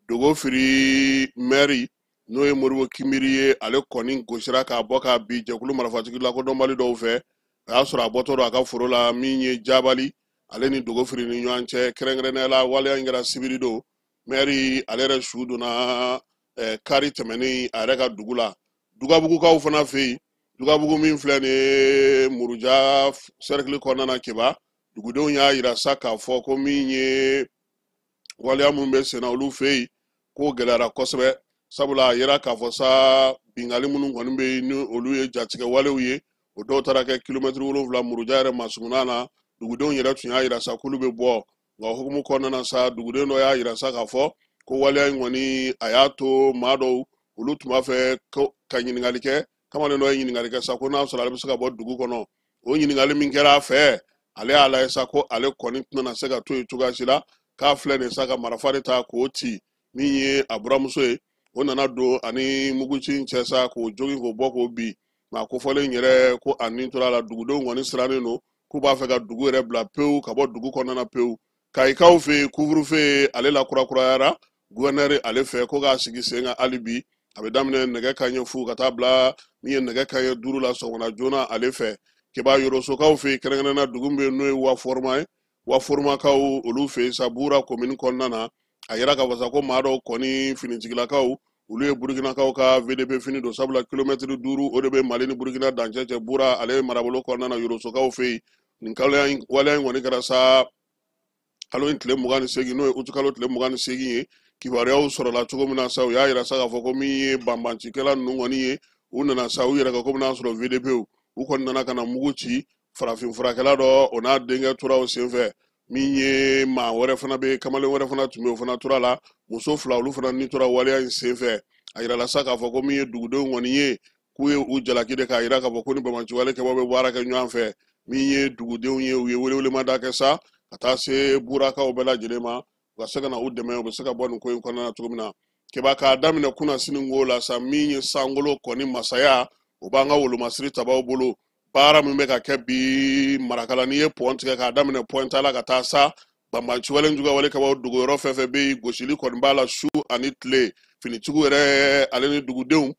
Dogofiri mɛri, n'o ye Moribo Kinbiri ye, ale kɔni gosira k'a bɔ k'a bin jɛkulu marifatigi lakodɔnbali dɔw fɛ. A y'a sɔrɔ a bɔtɔ don a ka foro la min ye Jabali ale ni Dogofiri ni ɲɔgɔn cɛ. Kɛrɛnkɛrɛnnenya la, waleya in kɛra sibiri don. Mɛri ale yɛrɛ su donna kari tɛmɛnen a yɛrɛ ka dugu la. Dugabugukaw fana fɛ yen, Dugabugu min filɛ nin ye Muruja sɛrikili kɔnɔna na, Keba, dugudenw y'a yira sa k'a fɔ ko min ye waleya min bɛ senna olu fɛ yen, k'o gɛlɛyara kosɛbɛ, sabula a yira k'a fɔ sa binkanni minnu kɔni bɛ yen ni olu ye jatigɛ walew ye, o dɔw taara kɛ kilomɛtiri 7 Muruja yɛrɛ masurunna na. Dugudenw yɛrɛ tun y'a yira sa k'olu bɛ bɔ, nka o hukumu kɔnɔna na sa, duguden dɔ y'a yira sa k'a fɔ ko waleya in kɔni a y'a to maa dɔw olu tun b'a fɛ ka ɲininkali kɛ. Kamalen dɔ ye ɲininkali kɛ sa ko n'a sɔrɔ ale bɛ se ka bɔ dugu kɔnɔ. O ɲininkali min kɛra a fɛ, ale y'a lajɛ sa ko ale kɔni tɛna se ka to yen cogoya si la, k'a filɛ nin sa ka marifa de ta k'o ci. Min ye a buramuso ye, o nana don ani muguci in cɛ sa k'o jogin k'o bɔ k'o bin. Nka kofɔlen yɛrɛ ko a nin tora a la. Dugudenw kɔni sirannen don k'u b'a fɛ ka dugu yɛrɛ bila pewu, ka bɔ dugu kɔnɔna na pewu. Kayikaw fɛ yen, couvre-feu ale la kurakurayara gouverneur ale fɛ ko k'a sigi sen kan hali bi. A bɛ daminɛ nɛgɛ kanɲɛ 0 ka taa bila min ye nɛgɛ kanɲɛ 5 la sɔgɔmada joona ale fɛ. Keba, Yorosokaw fɛ yen, kɛrɛnkɛrɛnnenya dugu min bɛ yen n'o ye Waforoma ye, Waforomakaw olu fɛ yen sa, Bura komini kɔnɔna na, a yira k'a fɔ sa ko maa dɔw kɔni finitigilakaw olu ye Burukinakaw ka VDP fini don, sabula kilomɛtiri 5 o de bɛ Mali ni Burukina dancɛ cɛ Bura ale marabolo kɔnɔna na, Yorosokaw fɛ yen. Nin waleya in kɔni kɛra sa kalo in tile 28, n'o ye uti kalo tile 28 ye. Kibaruyaw sɔrɔla cogo min na sa, u y'a yira sa k'a fɔ ko min ye banbancikɛla ninnu kɔni ye, u nana sa u yɛrɛ kɛ komi n'a sɔrɔ VDP u kɔni nana ka na mugu ci farafin furakɛla dɔ, o n'a denkɛ tora o senfɛ. Min ye maa wɛrɛ fana bɛ, kamalen wɛrɛ fana tun bɛ, o fana tora la. Muso 2 olu fana ni tora waleya in senfɛ. A yirala sa k'a fɔ ko min ye dugudenw kɔni ye, k'u ye u jalaki de k'a yira k'a fɔ ko ni banbanciwale kɛbaw bɛ baara kɛ ɲɔgɔn fɛ. Min ye dugudenw ye, u ye welewelemada kɛ sa ka taa se Burakaw bɛɛ lajɛlen ma, u ka se ka na u dɛmɛ, u bɛ se ka bɔ nin ko in kɔnɔna na cogo min na. Keba, k'a daminɛ kunna sini ko la sa, min ye sankolo kɔni masaya, o b'an ka wolomasiri tabaw bolo. Baara min bɛ ka kɛ bi Marakala, n'i ye pɔn tigɛ k'a daminɛ pɔn la ka taa sa banbanciwale jugawale kɛbaw dogoyɔrɔ fɛn fɛn bɛ yen, gosili kɔni b'a la su ani tile. Finitigiw yɛrɛ ale ni dugudenw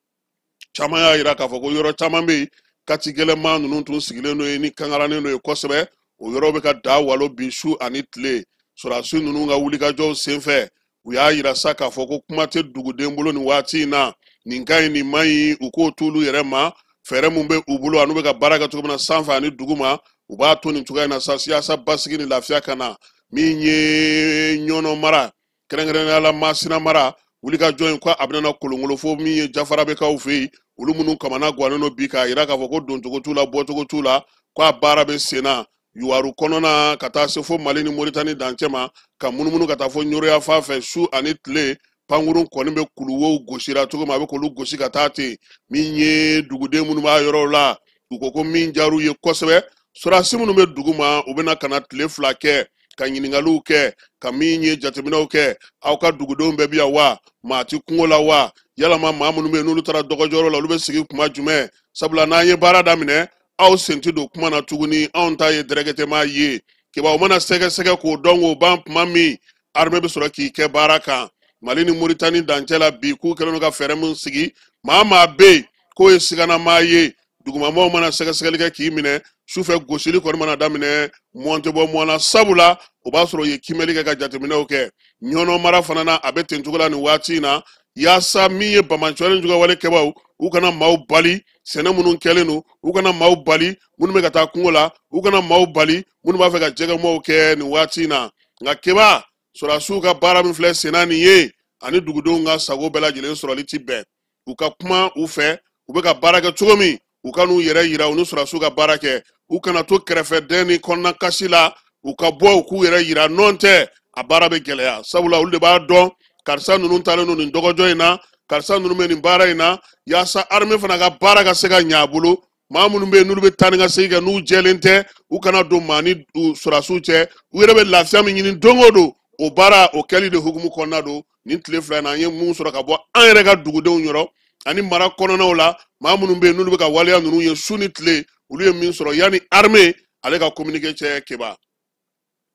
caman y'a yira k'a fɔ ko yɔrɔ caman bɛ yen, kati gɛlɛnman ninnu tun sigilen don yen ni kankarannen don yen kosɛbɛ, o yɔrɔ bɛ ka da walo bi su ani tile. Sɔrɔdasi ninnu ka wulikajɔw senfɛ, u y'a yira sa k'a fɔ ko kuma tɛ duguden bolo nin waati in na, nin ka ɲi nin man ɲi, u k'o t'olu yɛrɛ ma. Fɛɛrɛ mun bɛ u bolo an'u bɛ ka baara kɛ cogo min na sanfɛ ani duguma, u b'a to nin cogoya in na sa siyaasa basigi ni lafiya ka na. Min ye Ɲɔnɔ mara, kɛrɛnkɛrɛnnenya la Masina mara, wulikajɔ in ko a bɛna kolonkolo fo min ye Jafarabekaw fɛ yen, olu minnu kamana gannen don bi k'a yira k'a fɔ ko doncogo t'u la, bɔcogo t'u la, k'a baara bɛ sen na Yuwaru kɔnɔna ka taa se fo Mali ni Moritani dancɛ ma, ka munumunu ka taa fo Ɲoroya fan fɛ su ani tile. Pankurun kɔni bɛ kuluwow gosira cogo min, a bɛ k'olu gosi ka taa ten. Min ye duguden minnu b'a yɔrɔw la, u ko ko min diyar'u ye kosɛbɛ, sɔrɔdasi minnu bɛ dugu ma, u bɛna ka na tile 2 kɛ ka ɲininkaliw kɛ, ka min ye jateminɛw kɛ. Aw ka dugudenw bɛɛ bi yan wa? Maa ti kungo la wa? Yalama maa minnu bɛ yen n'olu taara dɔgɔjɔyɔrɔ la, olu bɛ sigi kuma jumɛn? Sabula n'an ye baara daminɛ, aw sen tɛ don kuma na tuguni, anw ta ye dɛrɛgɛtɛma ye. Keba, o mana sɛgɛsɛgɛ k'o dɔn k'o ban tuma min, armée bɛ sɔrɔ k'i kɛ baara kan. Mali ni Moritani dancɛ la bi, k'u kɛlen don ka fɛɛrɛ min sigi, maa maa bɛ yen k'o ye siganamaa ye, Dugumamɔgɔw mana sɛgɛsɛgɛli kɛ k'i minɛ, sufɛ gosili kɔni mana daminɛ, mɔn tɛ bɔ mɔn na, sabula o b'a sɔrɔ u ye kimɛli kɛ ka jateminɛw kɛ. Ɲɔnɔ mara fana na, a bɛ ten cogo la nin waati in na, yaasa min ye banbaanciwale juguyawale kɛbaaw, u kana maaw bali sɛnɛ minnu kɛlen don, u kana maaw bali minnu bɛ ka taa kungo la, u kana maaw bali minnu b'a fɛ ka jɛgɛmɔw kɛ nin waati in na. Nka Keba, sɔrɔdasiw ka baara min filɛ senna nin ye, ani dugudenw ka sago bɛɛ lajɛlen sɔrɔli ti bɛn. U ka kuma u fɛ, u bɛ ka baara kɛ cogo min, u ka n'u yɛrɛ yira u ni sɔrɔdasiw ka baara kɛ, u kana to kɛrɛfɛdɛn ni kɔnɔna kasi la, u ka bɔ u k'u yɛrɛ yira, nɔn tɛ a baara bɛ gɛlɛya, sabula olu de b'a dɔn karisa ninnu taalen don nin dɔgɔjɔ in na, karisa ninnu bɛ nin baara in na, yaasa armée fana ka baara ka se ka ɲɛ a bolo. Maa minnu bɛ yen n'olu bɛ taa ni ka segin kɛ, n'u jɛlen tɛ, u kana don maa ni sɔrɔdasiw cɛ. U yɛrɛ bɛ lafiya min ɲini don o don, o baara o kɛli de hukumu kɔnɔna don. Nin tile 2 in na, an ye mun sɔrɔ ka bɔ an yɛrɛ ka dugudenw yɔrɔ ani mara kɔnɔnaw la, maa minnu bɛ yen n'olu bɛ ka waleya ninnu ye su ni tile, olu ye min sɔrɔ yanni armée ale ka communiqué cɛ. Keba,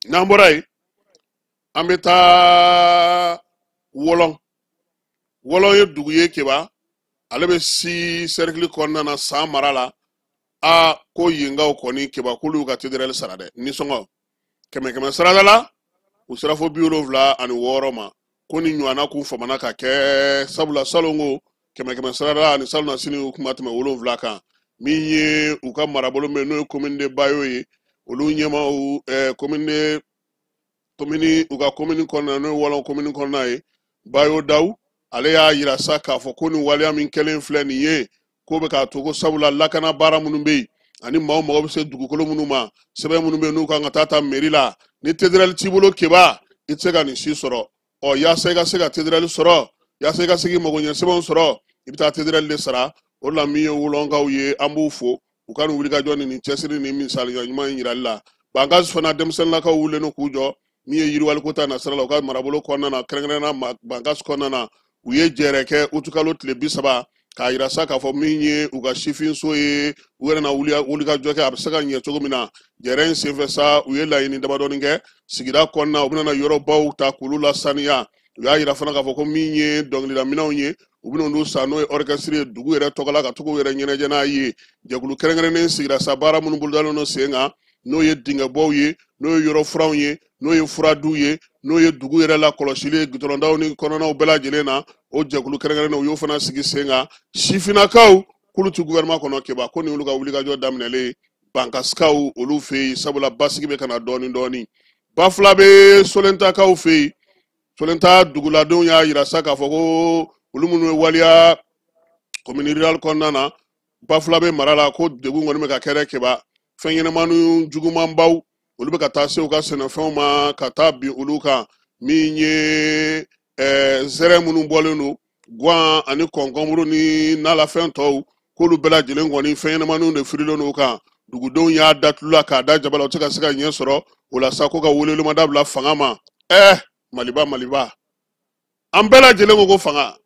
n'an bɔra yen, an bɛ taa Wɔlɔn. Wɔlɔn ye dugu ye Keba, ale bɛ si sɛrikili kɔnɔna na, San mara la. A ko yenkaw kɔni Keba, k'olu y'u ka TDRL sara dɛ, nisɔngɔ 100 100 sarada la, u sera fo 76 ma. Ko ni ɲɔgɔnna k'u famana ka kɛ, sabula salon ko 100 100 sarada ani salon na sini u kun ma tɛmɛ 7 kan. Min ye u ka marabolo min n'o ye commune de Bayo ye, olu ɲɛmaaw, commune de commune, u ka commune kɔnɔna n'o ye Wɔlɔn commune kɔnɔna ye, Bayo Daw, ale y'a yira sa k'a fɔ ko nin waleya min kɛlen filɛ nin ye, k'o bɛ k'a to ko sabula lakana baara minnu bɛ yen ani maaw mago bɛ se dugukolo minnu ma, sɛbɛn minnu bɛ yen n'u kan ka taa ta mairie la, ni TDRL t'i bolo Keba, i tɛ se ka nin si sɔrɔ. Ɔ yaasa i ka se ka TDRL sɔrɔ, yaasa i ka se k'i mago ɲɛ sɛbɛnw sɔrɔ, i bɛ taa TDRL de sara. O de la min ye Wolɔnkaw ye, an b'u fo u ka nin wulikajɔ ni nin cɛsiri ni misaliya ɲuman in yirali la. Bankas fana, denmisɛnninlakaw wulilen don k'u jɔ min ye yiriwaliko ta nasira la u ka marabolo kɔnɔna na, kɛrɛnkɛrɛnnenya Bankas kɔnɔna na. U ye jɛrɛ kɛ utukalo tile 30 k'a yira sa k'a fɔ min ye u ka sifinso ye, u yɛrɛ na wulikajɔ kɛ a bɛ se ka ɲɛ cogo min na. Jɛrɛ in senfɛ sa, u ye laɲini damadɔni kɛ sigida kɔnɔna, u bɛna yɔrɔbaw ta k'olu lasaniya. U y'a yira fana k'a fɔ ko min ye dɔnkilidaminɛnw ye, u bɛna olu san, n'o ye orchestre ye dugu yɛrɛ tɔgɔ la, ka to k'u yɛrɛ ɲɛnajɛ n'a ye. Jɛkulu kɛrɛnkɛrɛnnen sigira sa, baara minnu bolodalen don sen kan, n'o ye dingɛbɔw ye, n'o ye yɔrɔ furanw ye, n'o ye furadiw ye, n'o ye dugu yɛrɛ la kɔlɔsili ye gudɔrɔndaw ni kɔnɔnaw bɛɛ lajɛlen na, o jɛkulu kɛrɛnkɛrɛnnen u y'o fana sigi sen kan. Sifinnakaw k'olu ti gouvernement kɔnɔ Keba, ko nin y'olu ka wulikajɔ daminɛlen Bankasikaw olu fɛ yen, sabula basigi bɛ ka na dɔɔni dɔɔni. Bafulabe Solentakaw fɛ yen, Solenta duguladenw y'a yira sa k'a fɔ ko olu minnu ye waleya commune rurale kɔnɔna na, Bafulabe mara la, ko degun kɔni bɛ ka kɛ dɛ Keba. Fɛn ɲɛnamani jugumanbaw olu bɛ ka taa se u ka sɛnɛfɛnw ma ka taa bin olu kan. Min ye zɛrɛ minnu bɔlen don, guwan ani kɔnkɔnburu ni nalafɛn tɔw, k'olu bɛɛ lajɛlen kɔni fɛn ɲɛnamaniw de firilen don u kan. Dugudenw y'a da tulu la k'a da jaba la, u tɛ ka se ka ɲɛ sɔrɔ o la sa, ko ka welewelemada bila fanga ma. Maliba, Maliba, an bɛɛ lajɛlen ko ko fanga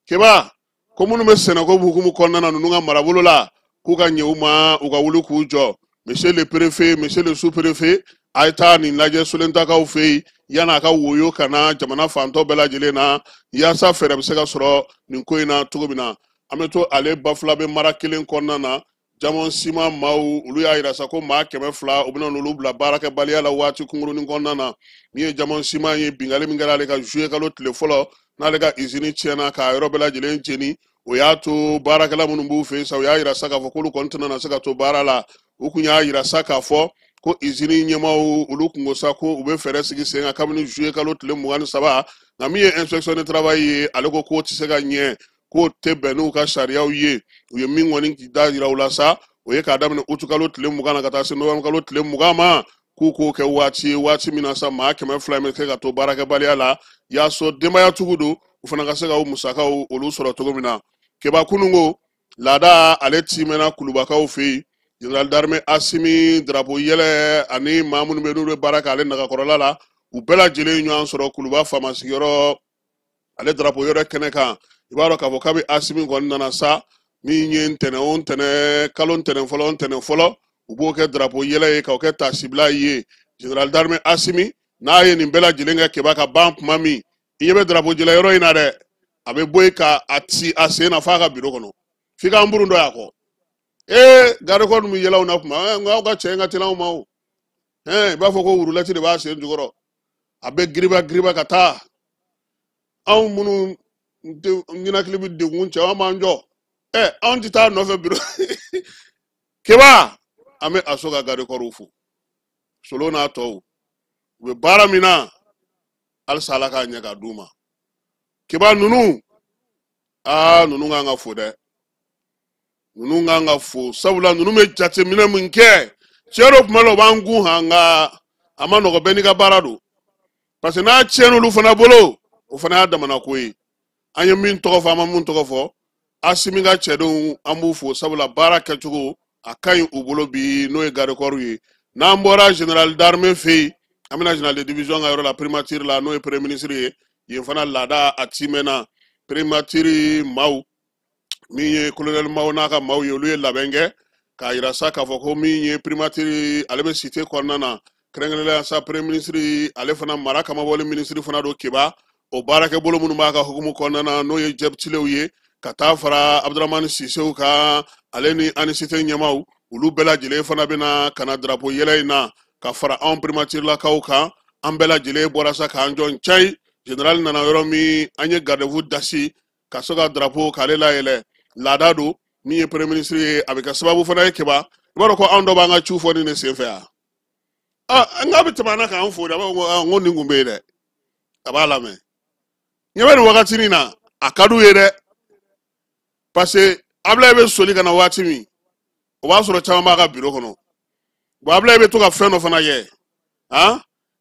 Keba, ko minnu bɛ sɛnɛko hukumu kɔnɔna na ninnu ka marabolo la, k'u ka ɲɛ u ma, u ka wuli k'u jɔ. Monsieur le préfet, monsieur le sous-préfet, a ye taa nin lajɛ Solentakaw fɛ yen yan'a ka woyo ka na jamana fantɔ bɛɛ lajɛlen na, yaasa fɛɛrɛ bɛ se ka sɔrɔ nin ko in na cogo min na. An bɛ to ale Bafulabe mara kelen kɔnɔna na, Jamon Sima maaw olu y'a yira sa ko maa 200 u bɛna n'olu bila baarakɛbaliya la waati kunkurunin kɔnɔna na. Min ye Jamon Sima ye, binkanni min kɛra ale ka juillet kalo tile fɔlɔ, n'ale ka izini tiɲɛna k'a yɔrɔ bɛɛ lajɛlen jeni, o y'a to baarakɛla minnu b'u fɛ yen sa, u y'a yira sa k'a fɔ k'olu kɔni tɛna se ka to baara la. U kun y'a yira sa k'a fɔ ko izini ɲɛmaaw olu kun ko sa ko u bɛ fɛɛrɛ sigi sen kan kabini juillet kalo tile 23. Nka min ye inspection de travail ye, ale ko k'o tɛ se ka ɲɛ, k'o tɛ bɛn n'u ka sariyaw ye. U ye min kɔni da yira u la sa, o ye k'a daminɛ utu kalo tile 20 na ka taa se novembre kalo tile 20 ma, k'u k'o kɛ waati ye, waati min na sa maa 200 bɛ se ka to baarakɛbaliya la, yaasɔ denbayatigiw don, u fana ka se ka u musakaw olu sɔrɔ cogo min na. Keba, kununko laada ale timɛna Kulubakaw fɛ yen. Général d'armée Asimi drapeau yɛlɛ ani maa minnu bɛ n'olu bɛ baara kɛ ale nagakɔrɔla la, u bɛɛ lajɛlen ɲɔgɔn sɔrɔ Kuluba faama sigiyɔrɔ ale drapeau yɛrɛ kɛnɛ kan. I b'a dɔn k'a fɔ kabi Asimi kɔni nana sa, min ye ntɛnɛn o ntɛnɛn, kalo ntɛnɛn fɔlɔ ntɛnɛn fɔlɔ, u b'o kɛ drapeau yɛlɛ ye k'o kɛ tasibila ye. Général d'armée Asimi n'a ye nin bɛɛ lajɛlen kɛ Keba ka ban tuma min, i ɲɛ bɛ drapeau jɛlɛ yɔrɔ in na dɛ, a bɛ bɔ yen ka a ci a sen na f'a ka biro kɔnɔ, f'i k'an burun dɔ y'a kɔ. Ee garde corps ninnu bɛ yɛlɛ anw na kuma nka aw ka cɛ in ka teli anw ma o. I b'a fɔ ko wurulɛti de b'a sen jukɔrɔ, a bɛ giriba giriba ka taa. Anw minnu ɲinakili bɛ degun cɛ, an b'an jɔ. Anw tɛ taa nɔfɛ biro. Keba, an bɛ Aso ka garde corps fo. Solo n'a tɔw, u bɛ baara min na, halisa Ala k'a ɲɛ k'a d'u ma. Keba ninnu, ninnu kan ka fo dɛ. Ninnu kan ka fo, sabula ninnu bɛ jateminɛ min kɛ, tiɲɛ don tuma dɔ u b'an gun han, nka a ma nɔgɔ, bɛɛ n'i ka baara don. Parce que n'a tiɲɛna olu fana bolo, o fana y'a damana ko ye. An ye min tɔgɔ fɔ, an ma min tɔgɔ fɔ, Asimi ka cɛdenw an b'u fo, sabula baara kɛcogo a ka ɲi u bolo bi, n'o ye garde corps ye. N'an bɔra général d'armée fɛ yen, an bɛna général de division ka yɔrɔ la, primature la, n'o ye premier ministre ye. Yen fana laada a timɛna. Primature maaw, min ye colonel maaw n'a ka maaw ye, olu ye labɛn kɛ k'a yira sa k'a fɔ ko min ye primature, ale bɛ cité kɔnɔna na, kɛrɛnkɛrɛnnenya sa premier ministre, ale fana mara kamabɔli ministre fana don Keba. O baarakɛbolo minnu b'a ka hukumu kɔnɔna na, n'o ye jɛbitilew ye, ka taa fara Abdramani Sisew kan, ale ni anisite ɲɛmaw, olu bɛɛ lajɛlen fana bɛna ka na drapeau yɛlɛ in na ka fara anw primaturelakaw kan. An bɛɛ lajɛlen bɔra sa k'an jɔ ncayi. Général nana yɔrɔ min, an ye garde-fou dasi ka se ka drapeau k'ale layɛlɛ. Laada don, min ye premier ministre ye, a bɛ kɛ sababu fana ye Keba. I b'a dɔn ko anw dɔ b'an ka ciw fɔ nin de sen fɛ yan. N k'a bɛ tɛmɛ an na k'an fo de, a b'a fɔ ko n ko nin kun bɛ yen dɛ, a b'a lamɛn. Ɲɛ bɛ nin wagatinin na, a ka d'u ye dɛ, parce que Ablaye bɛ soli ka na waati min, o b'a sɔrɔ caman b'a ka biro kɔnɔ. Bon, Ablaye bɛ to ka fɛn dɔ fana kɛ,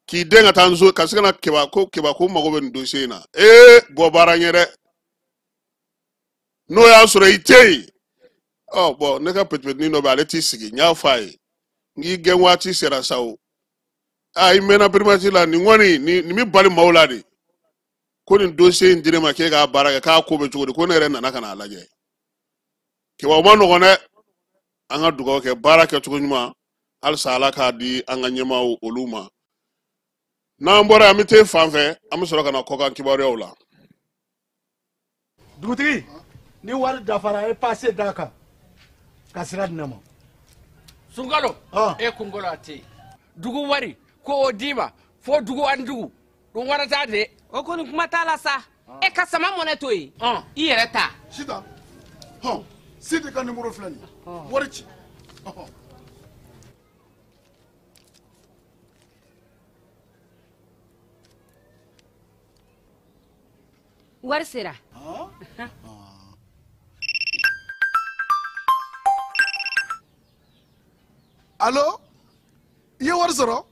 k'i den ka taa nso, ka se ka na Keba ko Keba ko mago bɛ nin dossier in na. Bɔ baara ɲɛ dɛ, n'o y'a sɔrɔ i tɛ yen. Bon, ne ka petipetinin dɔ bɛ, ale t'i sigi, n y'a fɔ a ye, n k'i gɛn waati sera sa o. I mɛnna primature la, nin kɔni, nin bɛ bali maaw la de. Ko nin dossier in dir'e ma k'e k'a baara kɛ, k'a ko bɛ cogo di, ko ne yɛrɛ nana ka n'a lajɛ. Keba, o ma nɔgɔn dɛ. An ka dugawu kɛ baara kɛcogo ɲuman, halisa Ala k'a di an ka ɲɛmaaw olu ma. N'an bɔra, an bɛ t'e fan fɛ, an bɛ sɔrɔ ka na kɔkan kibaruyaw la. Dugutigi, ni wari dafara, e passe d'a kan ka sira di ne ma. Sunkalo, e kunkolo a tɛ yen. Dugu wari ko o d'i ma fo dugu ani dugu, dun wari t'a de. O kɔni kuma t'a la sa. E ka sama mɔnɛ to yen. I yɛrɛ ta. Sitan, hɔn, Sidi ka numéro filɛ nin ye. Wari ci. Wari sera. Allo, i ye wari sɔrɔ?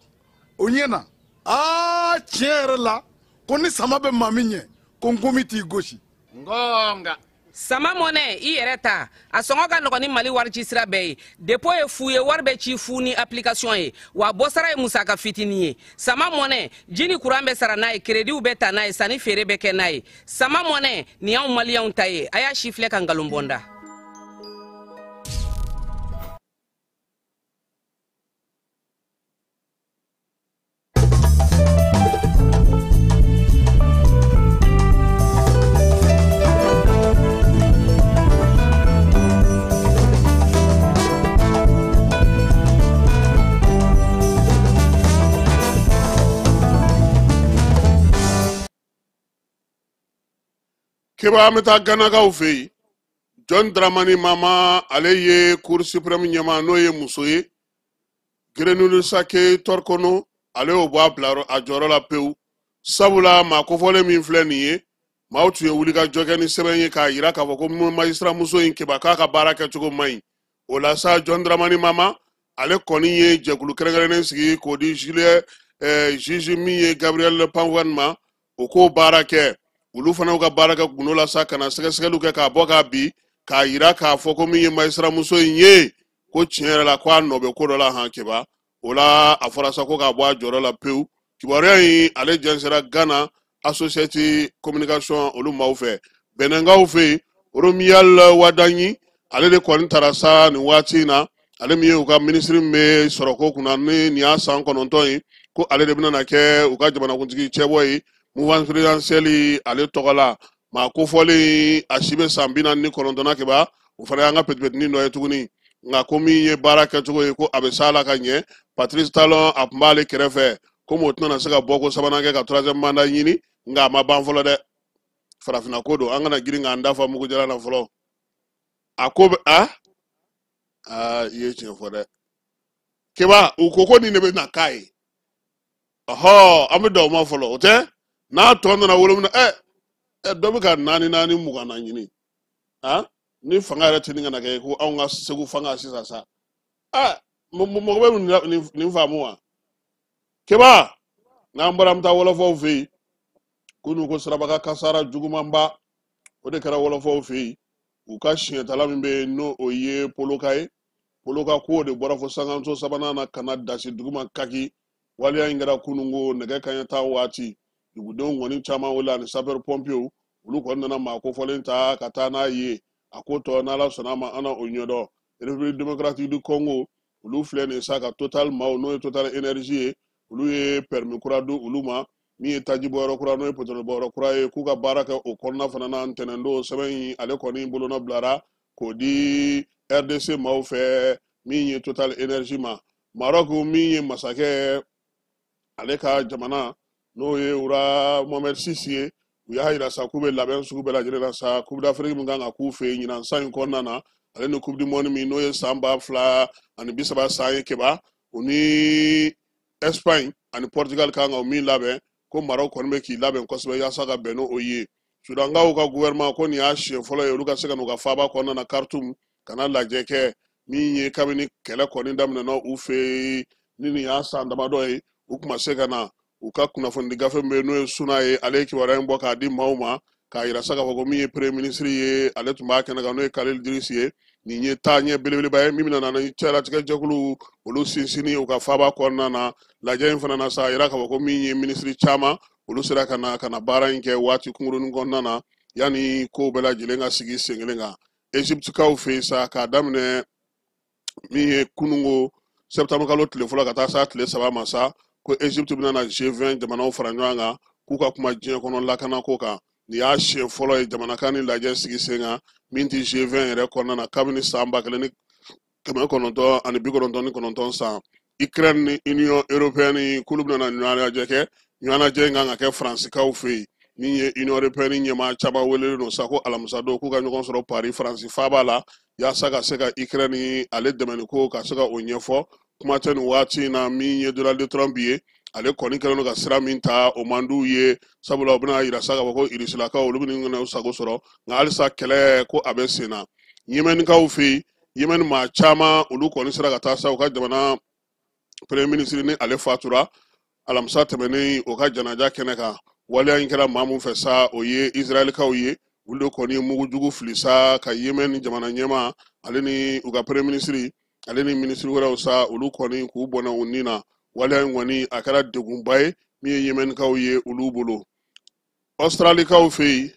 O ɲɛna. Tiɲɛ yɛrɛ la, ko ni sama bɛ maa min ɲɛ, ko nkomi t'i gosi. Ngonga. Sama mɔnɛ, i yɛrɛ ta. A sɔngɔ ka nɔgɔn ni Mali wari ci sira bɛɛ ye. Dépôt ye fu ye, wari bɛ ci fu ni application ye. Wa bɔsara ye musaka fitinin ye. Sama mɔnɛ, ji ni courant bɛ sara n'a ye, crédit bɛ ta n'a ye, sanni feere bɛ kɛ n'a ye. Sama mɔnɛ, nin y'anw maliyɛnw ta ye. A y'a si filɛ ka nkalon bɔ n da. Keba, an bɛ taa Ganakaw fɛ yen. John Dramani Mama, ale ye Cour suprême ɲɛmaa, n'o ye muso ye. Grenouille Sake Torkono, ale y'o bɔ a bila a jɔyɔrɔ la pewu. Sabula maa kofɔlen min filɛ nin ye, maaw tun ye wulikajɔ kɛ ni sɛbɛn ye k'a yira k'a fɔ ko magistrat muso in Keba k'a ka baara kɛcogo man ɲi. O la sa, John Dramani Mama, ale kɔni ye jɛkulu kɛrɛnkɛrɛnnen sigi k'o di Julien, juge min ye Gabriel Pavoine ma, o k'o baara kɛ. Olu fana y'u ka baara kɛ gundo la sa, ka na sɛgɛsɛgɛliw kɛ k'a bɔ k'a bi, k'a yira k'a fɔ ko min ye magistrat muso in ye, ko tiɲɛ yɛrɛ la ko a nɔ bɛ ko dɔ la han Keba. O la a fɔra sa ko k'a bɔ a jɔyɔrɔ la pewu. Kibaruya in ale jɛnsɛra Ghana Associated Communication olu maaw fɛ. Bɛnɛnkaw fɛ yen, Romuald Wadagni, ale de kɔni taara sa nin waati in na, ale min ye u ka minisiri min bɛ sɔrɔko kunna ni nin y'a san 9 ye, ko ale de bɛna na kɛ u ka jamanakuntigi cɛbɔ ye mouvance présidentielle ale tɔgɔ la. Maa kofɔlen a si bɛ san 49 na Keba, o fana y'an ka petipetinin dɔ ye tuguni. Nka ko min ye baara kɛcogo ye, ko a bɛ s'a la ka ɲɛ. Patrice Talon, a tun b'ale kɛrɛfɛ, komi o tɛna se ka bɔ ko sabanan kɛ ka troisième mandat ɲini. Nka a ma ban fɔlɔ dɛ, farafinna ko don, an kana girin k'an da fa mugu jalan na fɔlɔ. A ko bɛ a aa, i ye tiɲɛ fɔ dɛ, Keba. U ko ko nin de bɛ na k'a ye. Ɔhɔ, an bɛ dan o ma fɔlɔ. O tɛ n'a tɔ nana wolo min na. Ɛ ɛ, dɔ bɛ ka naani naani 20 na ɲini. A ni fanga yɛrɛ tɛ nin kana kɛ ko anw ka Segu fanga sisan sa. Ɛ, mɔgɔ bɛ nin faamu wa, Keba? N'an bɔra, an bɛ taa wɔlɔfɔw fɛ yen. K'u ko siraba kasara jugumanba, o de kɛra wɔlɔfɔw fɛ yen. U ka siɲɛtala min bɛ yen, n'o o ye Poloka ye, Poloka ko de bɔra fo sankanso sabanan na ka na dasi duguma kaki. Waleya in kɛra kununko nɛgɛ kanɲɛ 10 waati. Dugudenw kɔni caman wele ani sapeur pompiers, olu kɔni nana maa kofɔlen ta ka taa n'a ye. A ko tɔ, n'Ala sɔnna a ma, an na o ɲɛdɔn. République démocratique du Congo, olu filɛ nin ye sa ka Total maaw, n'o ye Total Énergie ye, olu ye permis kura di olu ma, min ye taji bɔyɔrɔ kura, n'o ye pétrole bɔyɔrɔ kura ye, k'u ka baara kɛ o kɔnɔna fana na. Ntɛnɛn don, sɛbɛn in ale kɔni bolonɔ bilara k'o di RDC maaw fɛ, min ye Total Énergie ma. Maroc, min ye masakɛ ale ka jamana, n'o ye roi Mohamed VI ye, u y'a yira sa k'u bɛ labɛn sugu bɛɛ lajɛlen na sa, Coupe d'Afrique min kan ka k'u fɛ yen ɲinan san in kɔnɔna na, ale ni Coupe du monde min, n'o ye san 2030 san ye, Keba, u ni Espagne ani Portugal kan ka o min labɛn, ko Maroc kɔni bɛ k'i labɛn kosɛbɛ yaasa ka bɛn n'o ye. Sudankaw ka gouvernement ko nin y'a siɲɛ fɔlɔ ye olu ka se ka n'u ka faaba kɔnɔna na Khartoum ka na lajɛ kɛ, min ye kabini kɛlɛ kɔni daminɛna u fɛ yen ni nin y'a san damadɔ ye, u tun ma se ka na. U ka kunnafoni gafe min bɛ yen, n'o ye Suna ye, ale ye kibaruya in bɔ k'a di maaw ma, k'a yira sa k'a fɔ ko min ye premier ministre ye, ale tun b'a kɛnɛ kan, n'o ye Khalil Idris ye. Nin ye taaɲɛ belebeleba ye min bɛna na ni cɛlatigɛ jɛkulu olu sinsinni u ka faaba kɔnɔna na. Lajɛ in fana na sa, a yira k'a fɔ ko min ye minisiri caman, olu sera ka na ka na baara in kɛ waati kunkurunin kɔnɔna na, yanni kow bɛɛ lajɛlen ka sigi sen kelen kan. Egyptekaw fɛ yen sa, k'a daminɛ min ye kunungo septembre kalo tile fɔlɔ ka taa s'a tile 3 ma sa, ko Egypte bɛna na G20 jamanaw fara ɲɔgɔn kan k'u ka kuma diɲɛ kɔnɔ lakanako kan. Nin y'a siɲɛ fɔlɔ ye jamana kan ni lajɛ sigi sen kan min tɛ G20 yɛrɛ kɔnɔna na kabini san 1999 san. Ukraine ni Union européenne k'olu bɛna na ɲɔgɔnlajɛ kɛ. Ɲɔgɔnlajɛ in kan ka kɛ Faransikaw fɛ yen. Min ye Union européenne ɲɛmaa caman welelen don sa ko alamisa don, k'u ka ɲɔgɔn sɔrɔ Paris, Faransi faaba la, yaasa ka se ka Ukraine ale dɛmɛni ko ka se ka o ɲɛfɔ. Kuma tɛ nin waati in na, min ye Donald Trump ye, ale kɔni kɛlen don ka sira min ta, o man d'u ye, sabula u bɛna yira sa k'a fɔ ko Irisilakaw, olu bɛ u sago sɔrɔ. Nka halisa kɛlɛ ko a bɛ sen na Yémenikaw fɛ yen. Yémen maa caman, olu kɔni sera ka taa sa u ka jamana premier ministre ni ale fatura alamisa tɛmɛnen, o ka janaja kɛnɛ kan. Waleya in kɛra maa mun fɛ sa, o ye Israɛlikaw ye. Olu de kɔni ye mugujugu fili sa ka Yémen jamana ɲɛmaa, ale ni u ka premier ministre, ale ni minisiri wɛrɛw sa, olu kɔni k'u bɔnɛ u ni na. Waleya in kɔni a kɛra degunba ye min ye Yémenikaw ye olu bolo. Australikaw fɛ yen,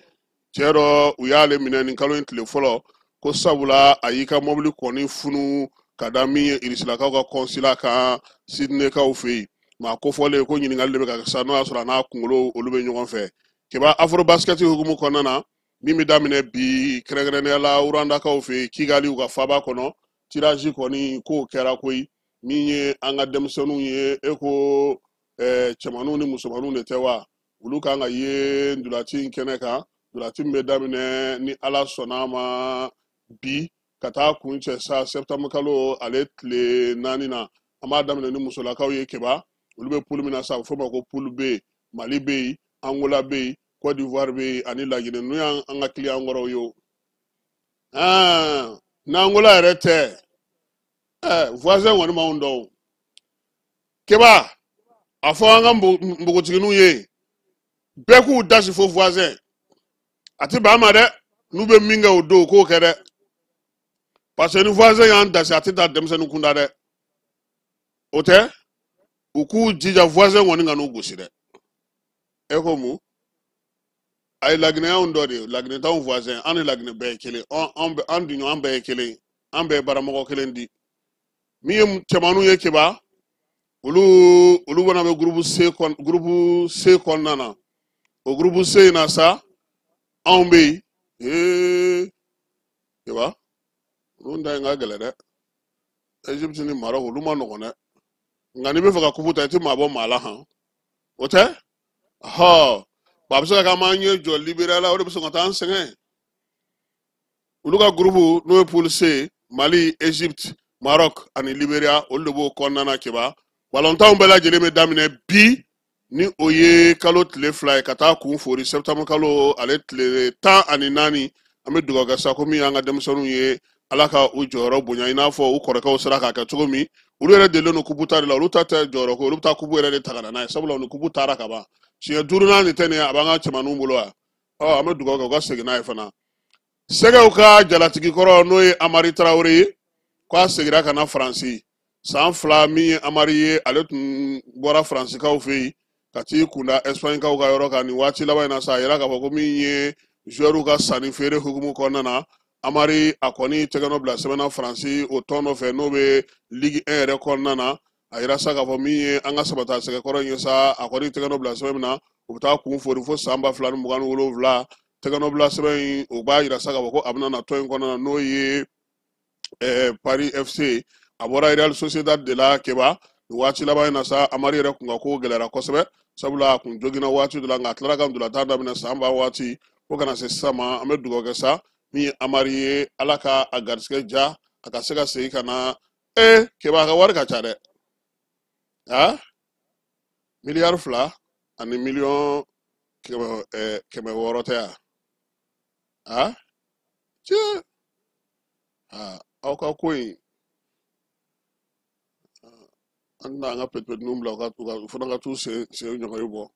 cɛ dɔ, u y'ale minɛ nin kalo in tile fɔlɔ, ko sabula a y'i ka mɔbili kɔni funu ka da min ye Irisilakaw ka consulat kan Sydneykaw fɛ yen. Maa kofɔlen ko ɲininkali de bɛ ka kɛ sa, n'o y'a sɔrɔ a n'a kunkolo olu bɛ ɲɔgɔn fɛ. Keba, Afrobasket hukumu kɔnɔna na min bɛ daminɛ bi, kɛrɛnkɛrɛnnenya la Rwandakaw fɛ yen, Kigali, u ka faaba kɔnɔ, tirage kɔni k'o kɛra koyi. Min ye an ka denmisɛnninw ye, e ko cɛmanninw ni musomanninw de tɛ wa, olu kan ka ye ndolati in kɛnɛ kan. Ndolati min bɛ daminɛ ni Ala sɔnna a ma bi ka taa kuncɛ sa septembre kalo ale tile 4 na. An b'a daminɛ ni musolakaw ye, Keba. Olu bɛ poule min na sa, a bɛ f'o ma ko poule B. Mali bɛ yen, Angola bɛ yen, Côte d'Ivoire bɛ yen ani Laginɛ. Ninnu y'an ka client kɔrɔw ye o. N'Angola yɛrɛ tɛ, voisin kɔni m'anw dɔn o. Keba, a fɔ an ka npogotigininw ye bɛɛ k'u dasi fo voisin, a tɛ bɛn a ma dɛ. N'u bɛ min kɛ o don, u k'o kɛ dɛ, parce que ni voisin y'an dasi, a tɛ taa denmisɛnnin kunda dɛ. O tɛ, u k'u jija, voisin kɔni ka n'u gosi dɛ. E ko mun? A ye Laginɛyanw dɔ de ye, Laginɛ t'anw voisin, an ni Laginɛ bɛɛ ye kelen, an dun an bɛɛ ye kelen, an bɛɛ ye baramɔgɔ kelen di. Min ye cɛmanninw ye, Keba, olu fana bɛ groupe C kɔn, groupe C kɔnɔna na. O groupe C in na sa, anw bɛ yen. Ee, Keba, ninnu ta in ka gɛlɛn dɛ. Egypte ni Maroc olu ma nɔgɔn dɛ, nka n'i bɛ fɛ ka kupu ta, i tɛ maa bɔ maa la han, o tɛ hɔ. A bɛ se ka kɛ an b'an ɲɛ jɔ Liberia la, o de bɛ sɔn ka taa an sɛgɛn. Olu ka gurupu n'o ye poule C, Mali, Egypte, Maroc ani Liberia, olu de b'o kɔnɔna na. Keba, balontanw bɛɛ lajɛlen bɛ daminɛ bi, ni o ye kalo tile 2 ye, ka taa kun fori septembre kalo ale tile 14. An bɛ dugawu kɛ sa ko min y'an ka denmisɛnninw ye, Ala ka u jɔyɔrɔ bonya, i n'a fɔ u kɔrɔkɛw sera k'a kɛ cogo min. Olu yɛrɛ delilen don kupu ta de la, olu ta tɛ jɔyɔrɔ ko, olu bɛ taa kupu yɛrɛ de ta ka na n'a ye, sabula u ni kupu taara ka ban siɲɛ duurunan de tɛ nin ye, a b'an ka cɛmaninw bolo yan. Ɔ, an bɛ dugawu kɛ u ka segin n'a ye fana. Sɛgɛw ka jalatigi kɔrɔ, n'o ye Amari Tarawele ye, k'a segira ka na Faransi san 2. Min ye Amari ye, ale tun bɔra Faransikaw fɛ yen ka t'i kunda Ɛsipaɲikaw ka yɔrɔ kan. Nin waati laban in na sa, a yira k'a fɔ ko min ye joueurs ka sanni feere hukumu kɔnɔna na, Amari a kɔni tɛgɛnɔ bila sɛbɛnna Faransi o tɔn dɔ fɛ, n'o bɛ Ligue 1 yɛrɛ kɔnɔna na. A yira sa k'a fɔ min ye an ka sabata sɛgɛkɔrɔ in ye sa, a kɔni tɛgɛnɔ bila sɛbɛn min na, o bɛ taa kun fori fo san 2027. Tɛgɛnɔ bila sɛbɛn in, o b'a yira sa k'a fɔ ko a bɛna na tɔn in kɔnɔna na, n'o ye Paris FC. A bɔra Real Sociedad de la. Keba, nin waati laban in na sa, Amari yɛrɛ kun ka ko gɛlɛyara kosɛbɛ, sabula a kun joginna waati dɔ la, nka a tilara ka ntolantan daminɛ san ban waati fo kana se sisan ma. An bɛ dugawu kɛ sa, min ye Amari ye, Ala ka a garisɛgɛ ja, a ka se ka segin ka na. Keba, a ka wari ka ca dɛ, a miliyari 2 ani miliyɔn 600 tɛ yan. A cɛ, aw ka ko in, an tɛna an ka pɛtipɛtiniw bila, u fana ka t'u sen ɲɔgɔn ye bɔ.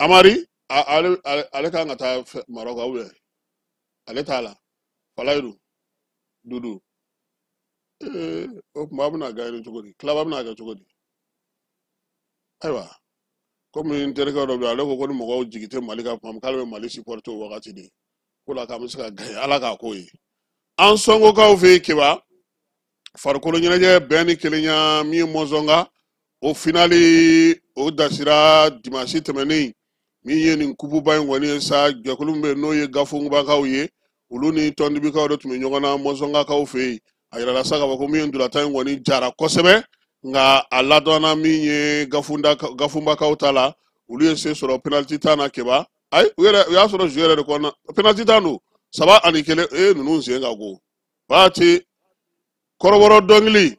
Amari ale kan ka taa Marɔku, aw bɛ ale t'a la. Falayidu Dudu, o tuma a bɛna gagner cogo di? Tilaba bɛna kɛ cogo di? Ayiwa, komi n terikɛ dɔ bɛ yen, ale ko ko ni mɔgɔw jigi tɛ Mali ka kuma, k'ale bɛ Mali supporter o wagati de ko la, k'an bɛ se ka gagner. Ala k'a ko ye. An sɔngokaw fɛ yen, Keba, farikolo ɲɛnajɛ bɛn ni kelenya min ye Mɔzɔnka, o finali o dasira dimansi tɛmɛnen. Min ye nin kupuba in kɔni ye sa, jɛkulu min bɛ yen n'o ye Gafunbakaw ye, olu ni tɔndibikaw de tun bɛ ɲɔgɔn na Mɔzɔnkakaw fɛ yen. A yirala sa k'a fɔ ko min ye ntolantan in kɔni jara kosɛbɛ, nka a ladɔnna min ye Gafunbakaw ta la, olu ye se sɔrɔ penalty tan na. Keba, ayi, u yɛrɛ u y'a sɔrɔ jeu yɛrɛ de kɔnɔna, penalty tan don, 3-1. Ninnu sen ka go waati. Kɔrɔbɔrɔ dɔnkili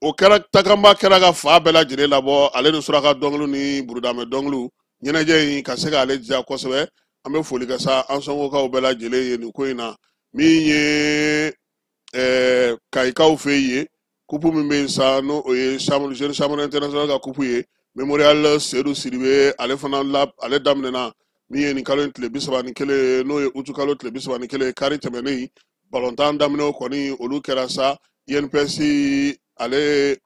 o kɛra takanba kɛra ka fa bɛɛ lajɛlen labɔ, ale ni suraka dɔnkiliw ni burudamɛ dɔnkiliw, ɲɛnajɛ in ka se k'ale diya kosɛbɛ. An bɛ foli kɛ sa an sɔngokaw bɛɛ lajɛlen ye nin ko in na. Min ye Kayikaw fɛ yen, kupu min bɛ yen sa, n'o o ye Jeune Chambre International ka kupu ye, Memorial Seydou Sidibe, ale fana la, ale daminɛna min ye nin kalo in tile 31 ye, n'o ye utu kalo tile 31 ye, kari tɛmɛnen. Balontan daminɛw kɔni olu kɛra sa, INPS ale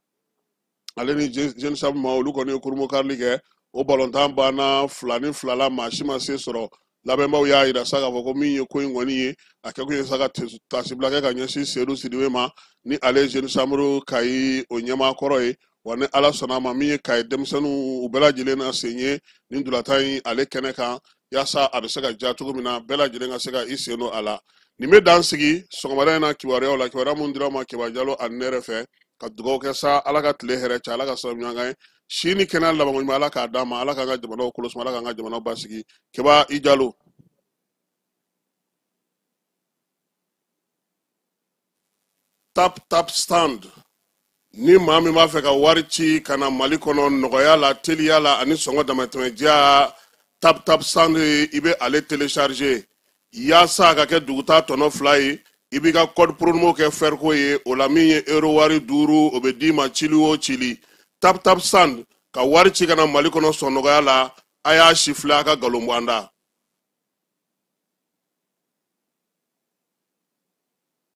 ni Jeune Chambre ma, olu kɔni ye kurunbonkarili kɛ. O balontan banna 2-2 la, maa si ma se sɔrɔ. Labɛnbaw y'a yira sa k'a fɔ ko min ye ko in kɔni ye, a kɛkun ye sa ka tasibila kɛ ka ɲɛsin Seydou Sidibe ma, ni ale ye Jeune Chambre Kayi o ɲɛmaa kɔrɔ ye. Wa ni Ala sɔnna a ma, min ye Kayi denmisɛnninw, u bɛɛ lajɛlen na sen ye nin ntolantan in ale kɛnɛ kan, yaasa a bɛ se ka diya cogo min na, bɛɛ lajɛlen ka se ka i sen don a la. Nin bɛ dan sigi sɔgɔmada in na kibaruyaw la, kibaruya minnu dira ma Keba Jalo ani ne yɛrɛ fɛ. Ka dugawu kɛ sa, Ala ka tile hɛrɛ cɛ, Ala ka sababu ɲuman k'an ye, si ni kɛnɛya labanko ɲuman, Ala k'a d'an ma, Ala k'an ka jamanaw kolo suma, Ala k'an ka jamanaw basigi. Keba i Jalo. Tap Tap Stand, ni maa min b'a fɛ ka wari ci ka na Mali kɔnɔ nɔgɔya la, teliya la ani sɔngɔ damatɛmɛ diya, Tap Tap Stand, i bɛ ale télécharger yaasa a ka kɛ duguta tɔnɔ 2 ye. I b'i ka code promo kɛ fɛriko ye, o la min ye euro wari 5, o bɛ d'i ma cili o cili. Tap Tap Stand, ka wari ci ka na Mali kɔnɔ sɔn nɔgɔya la. A y'a si filɛ, a ka nkalon bɔ an da.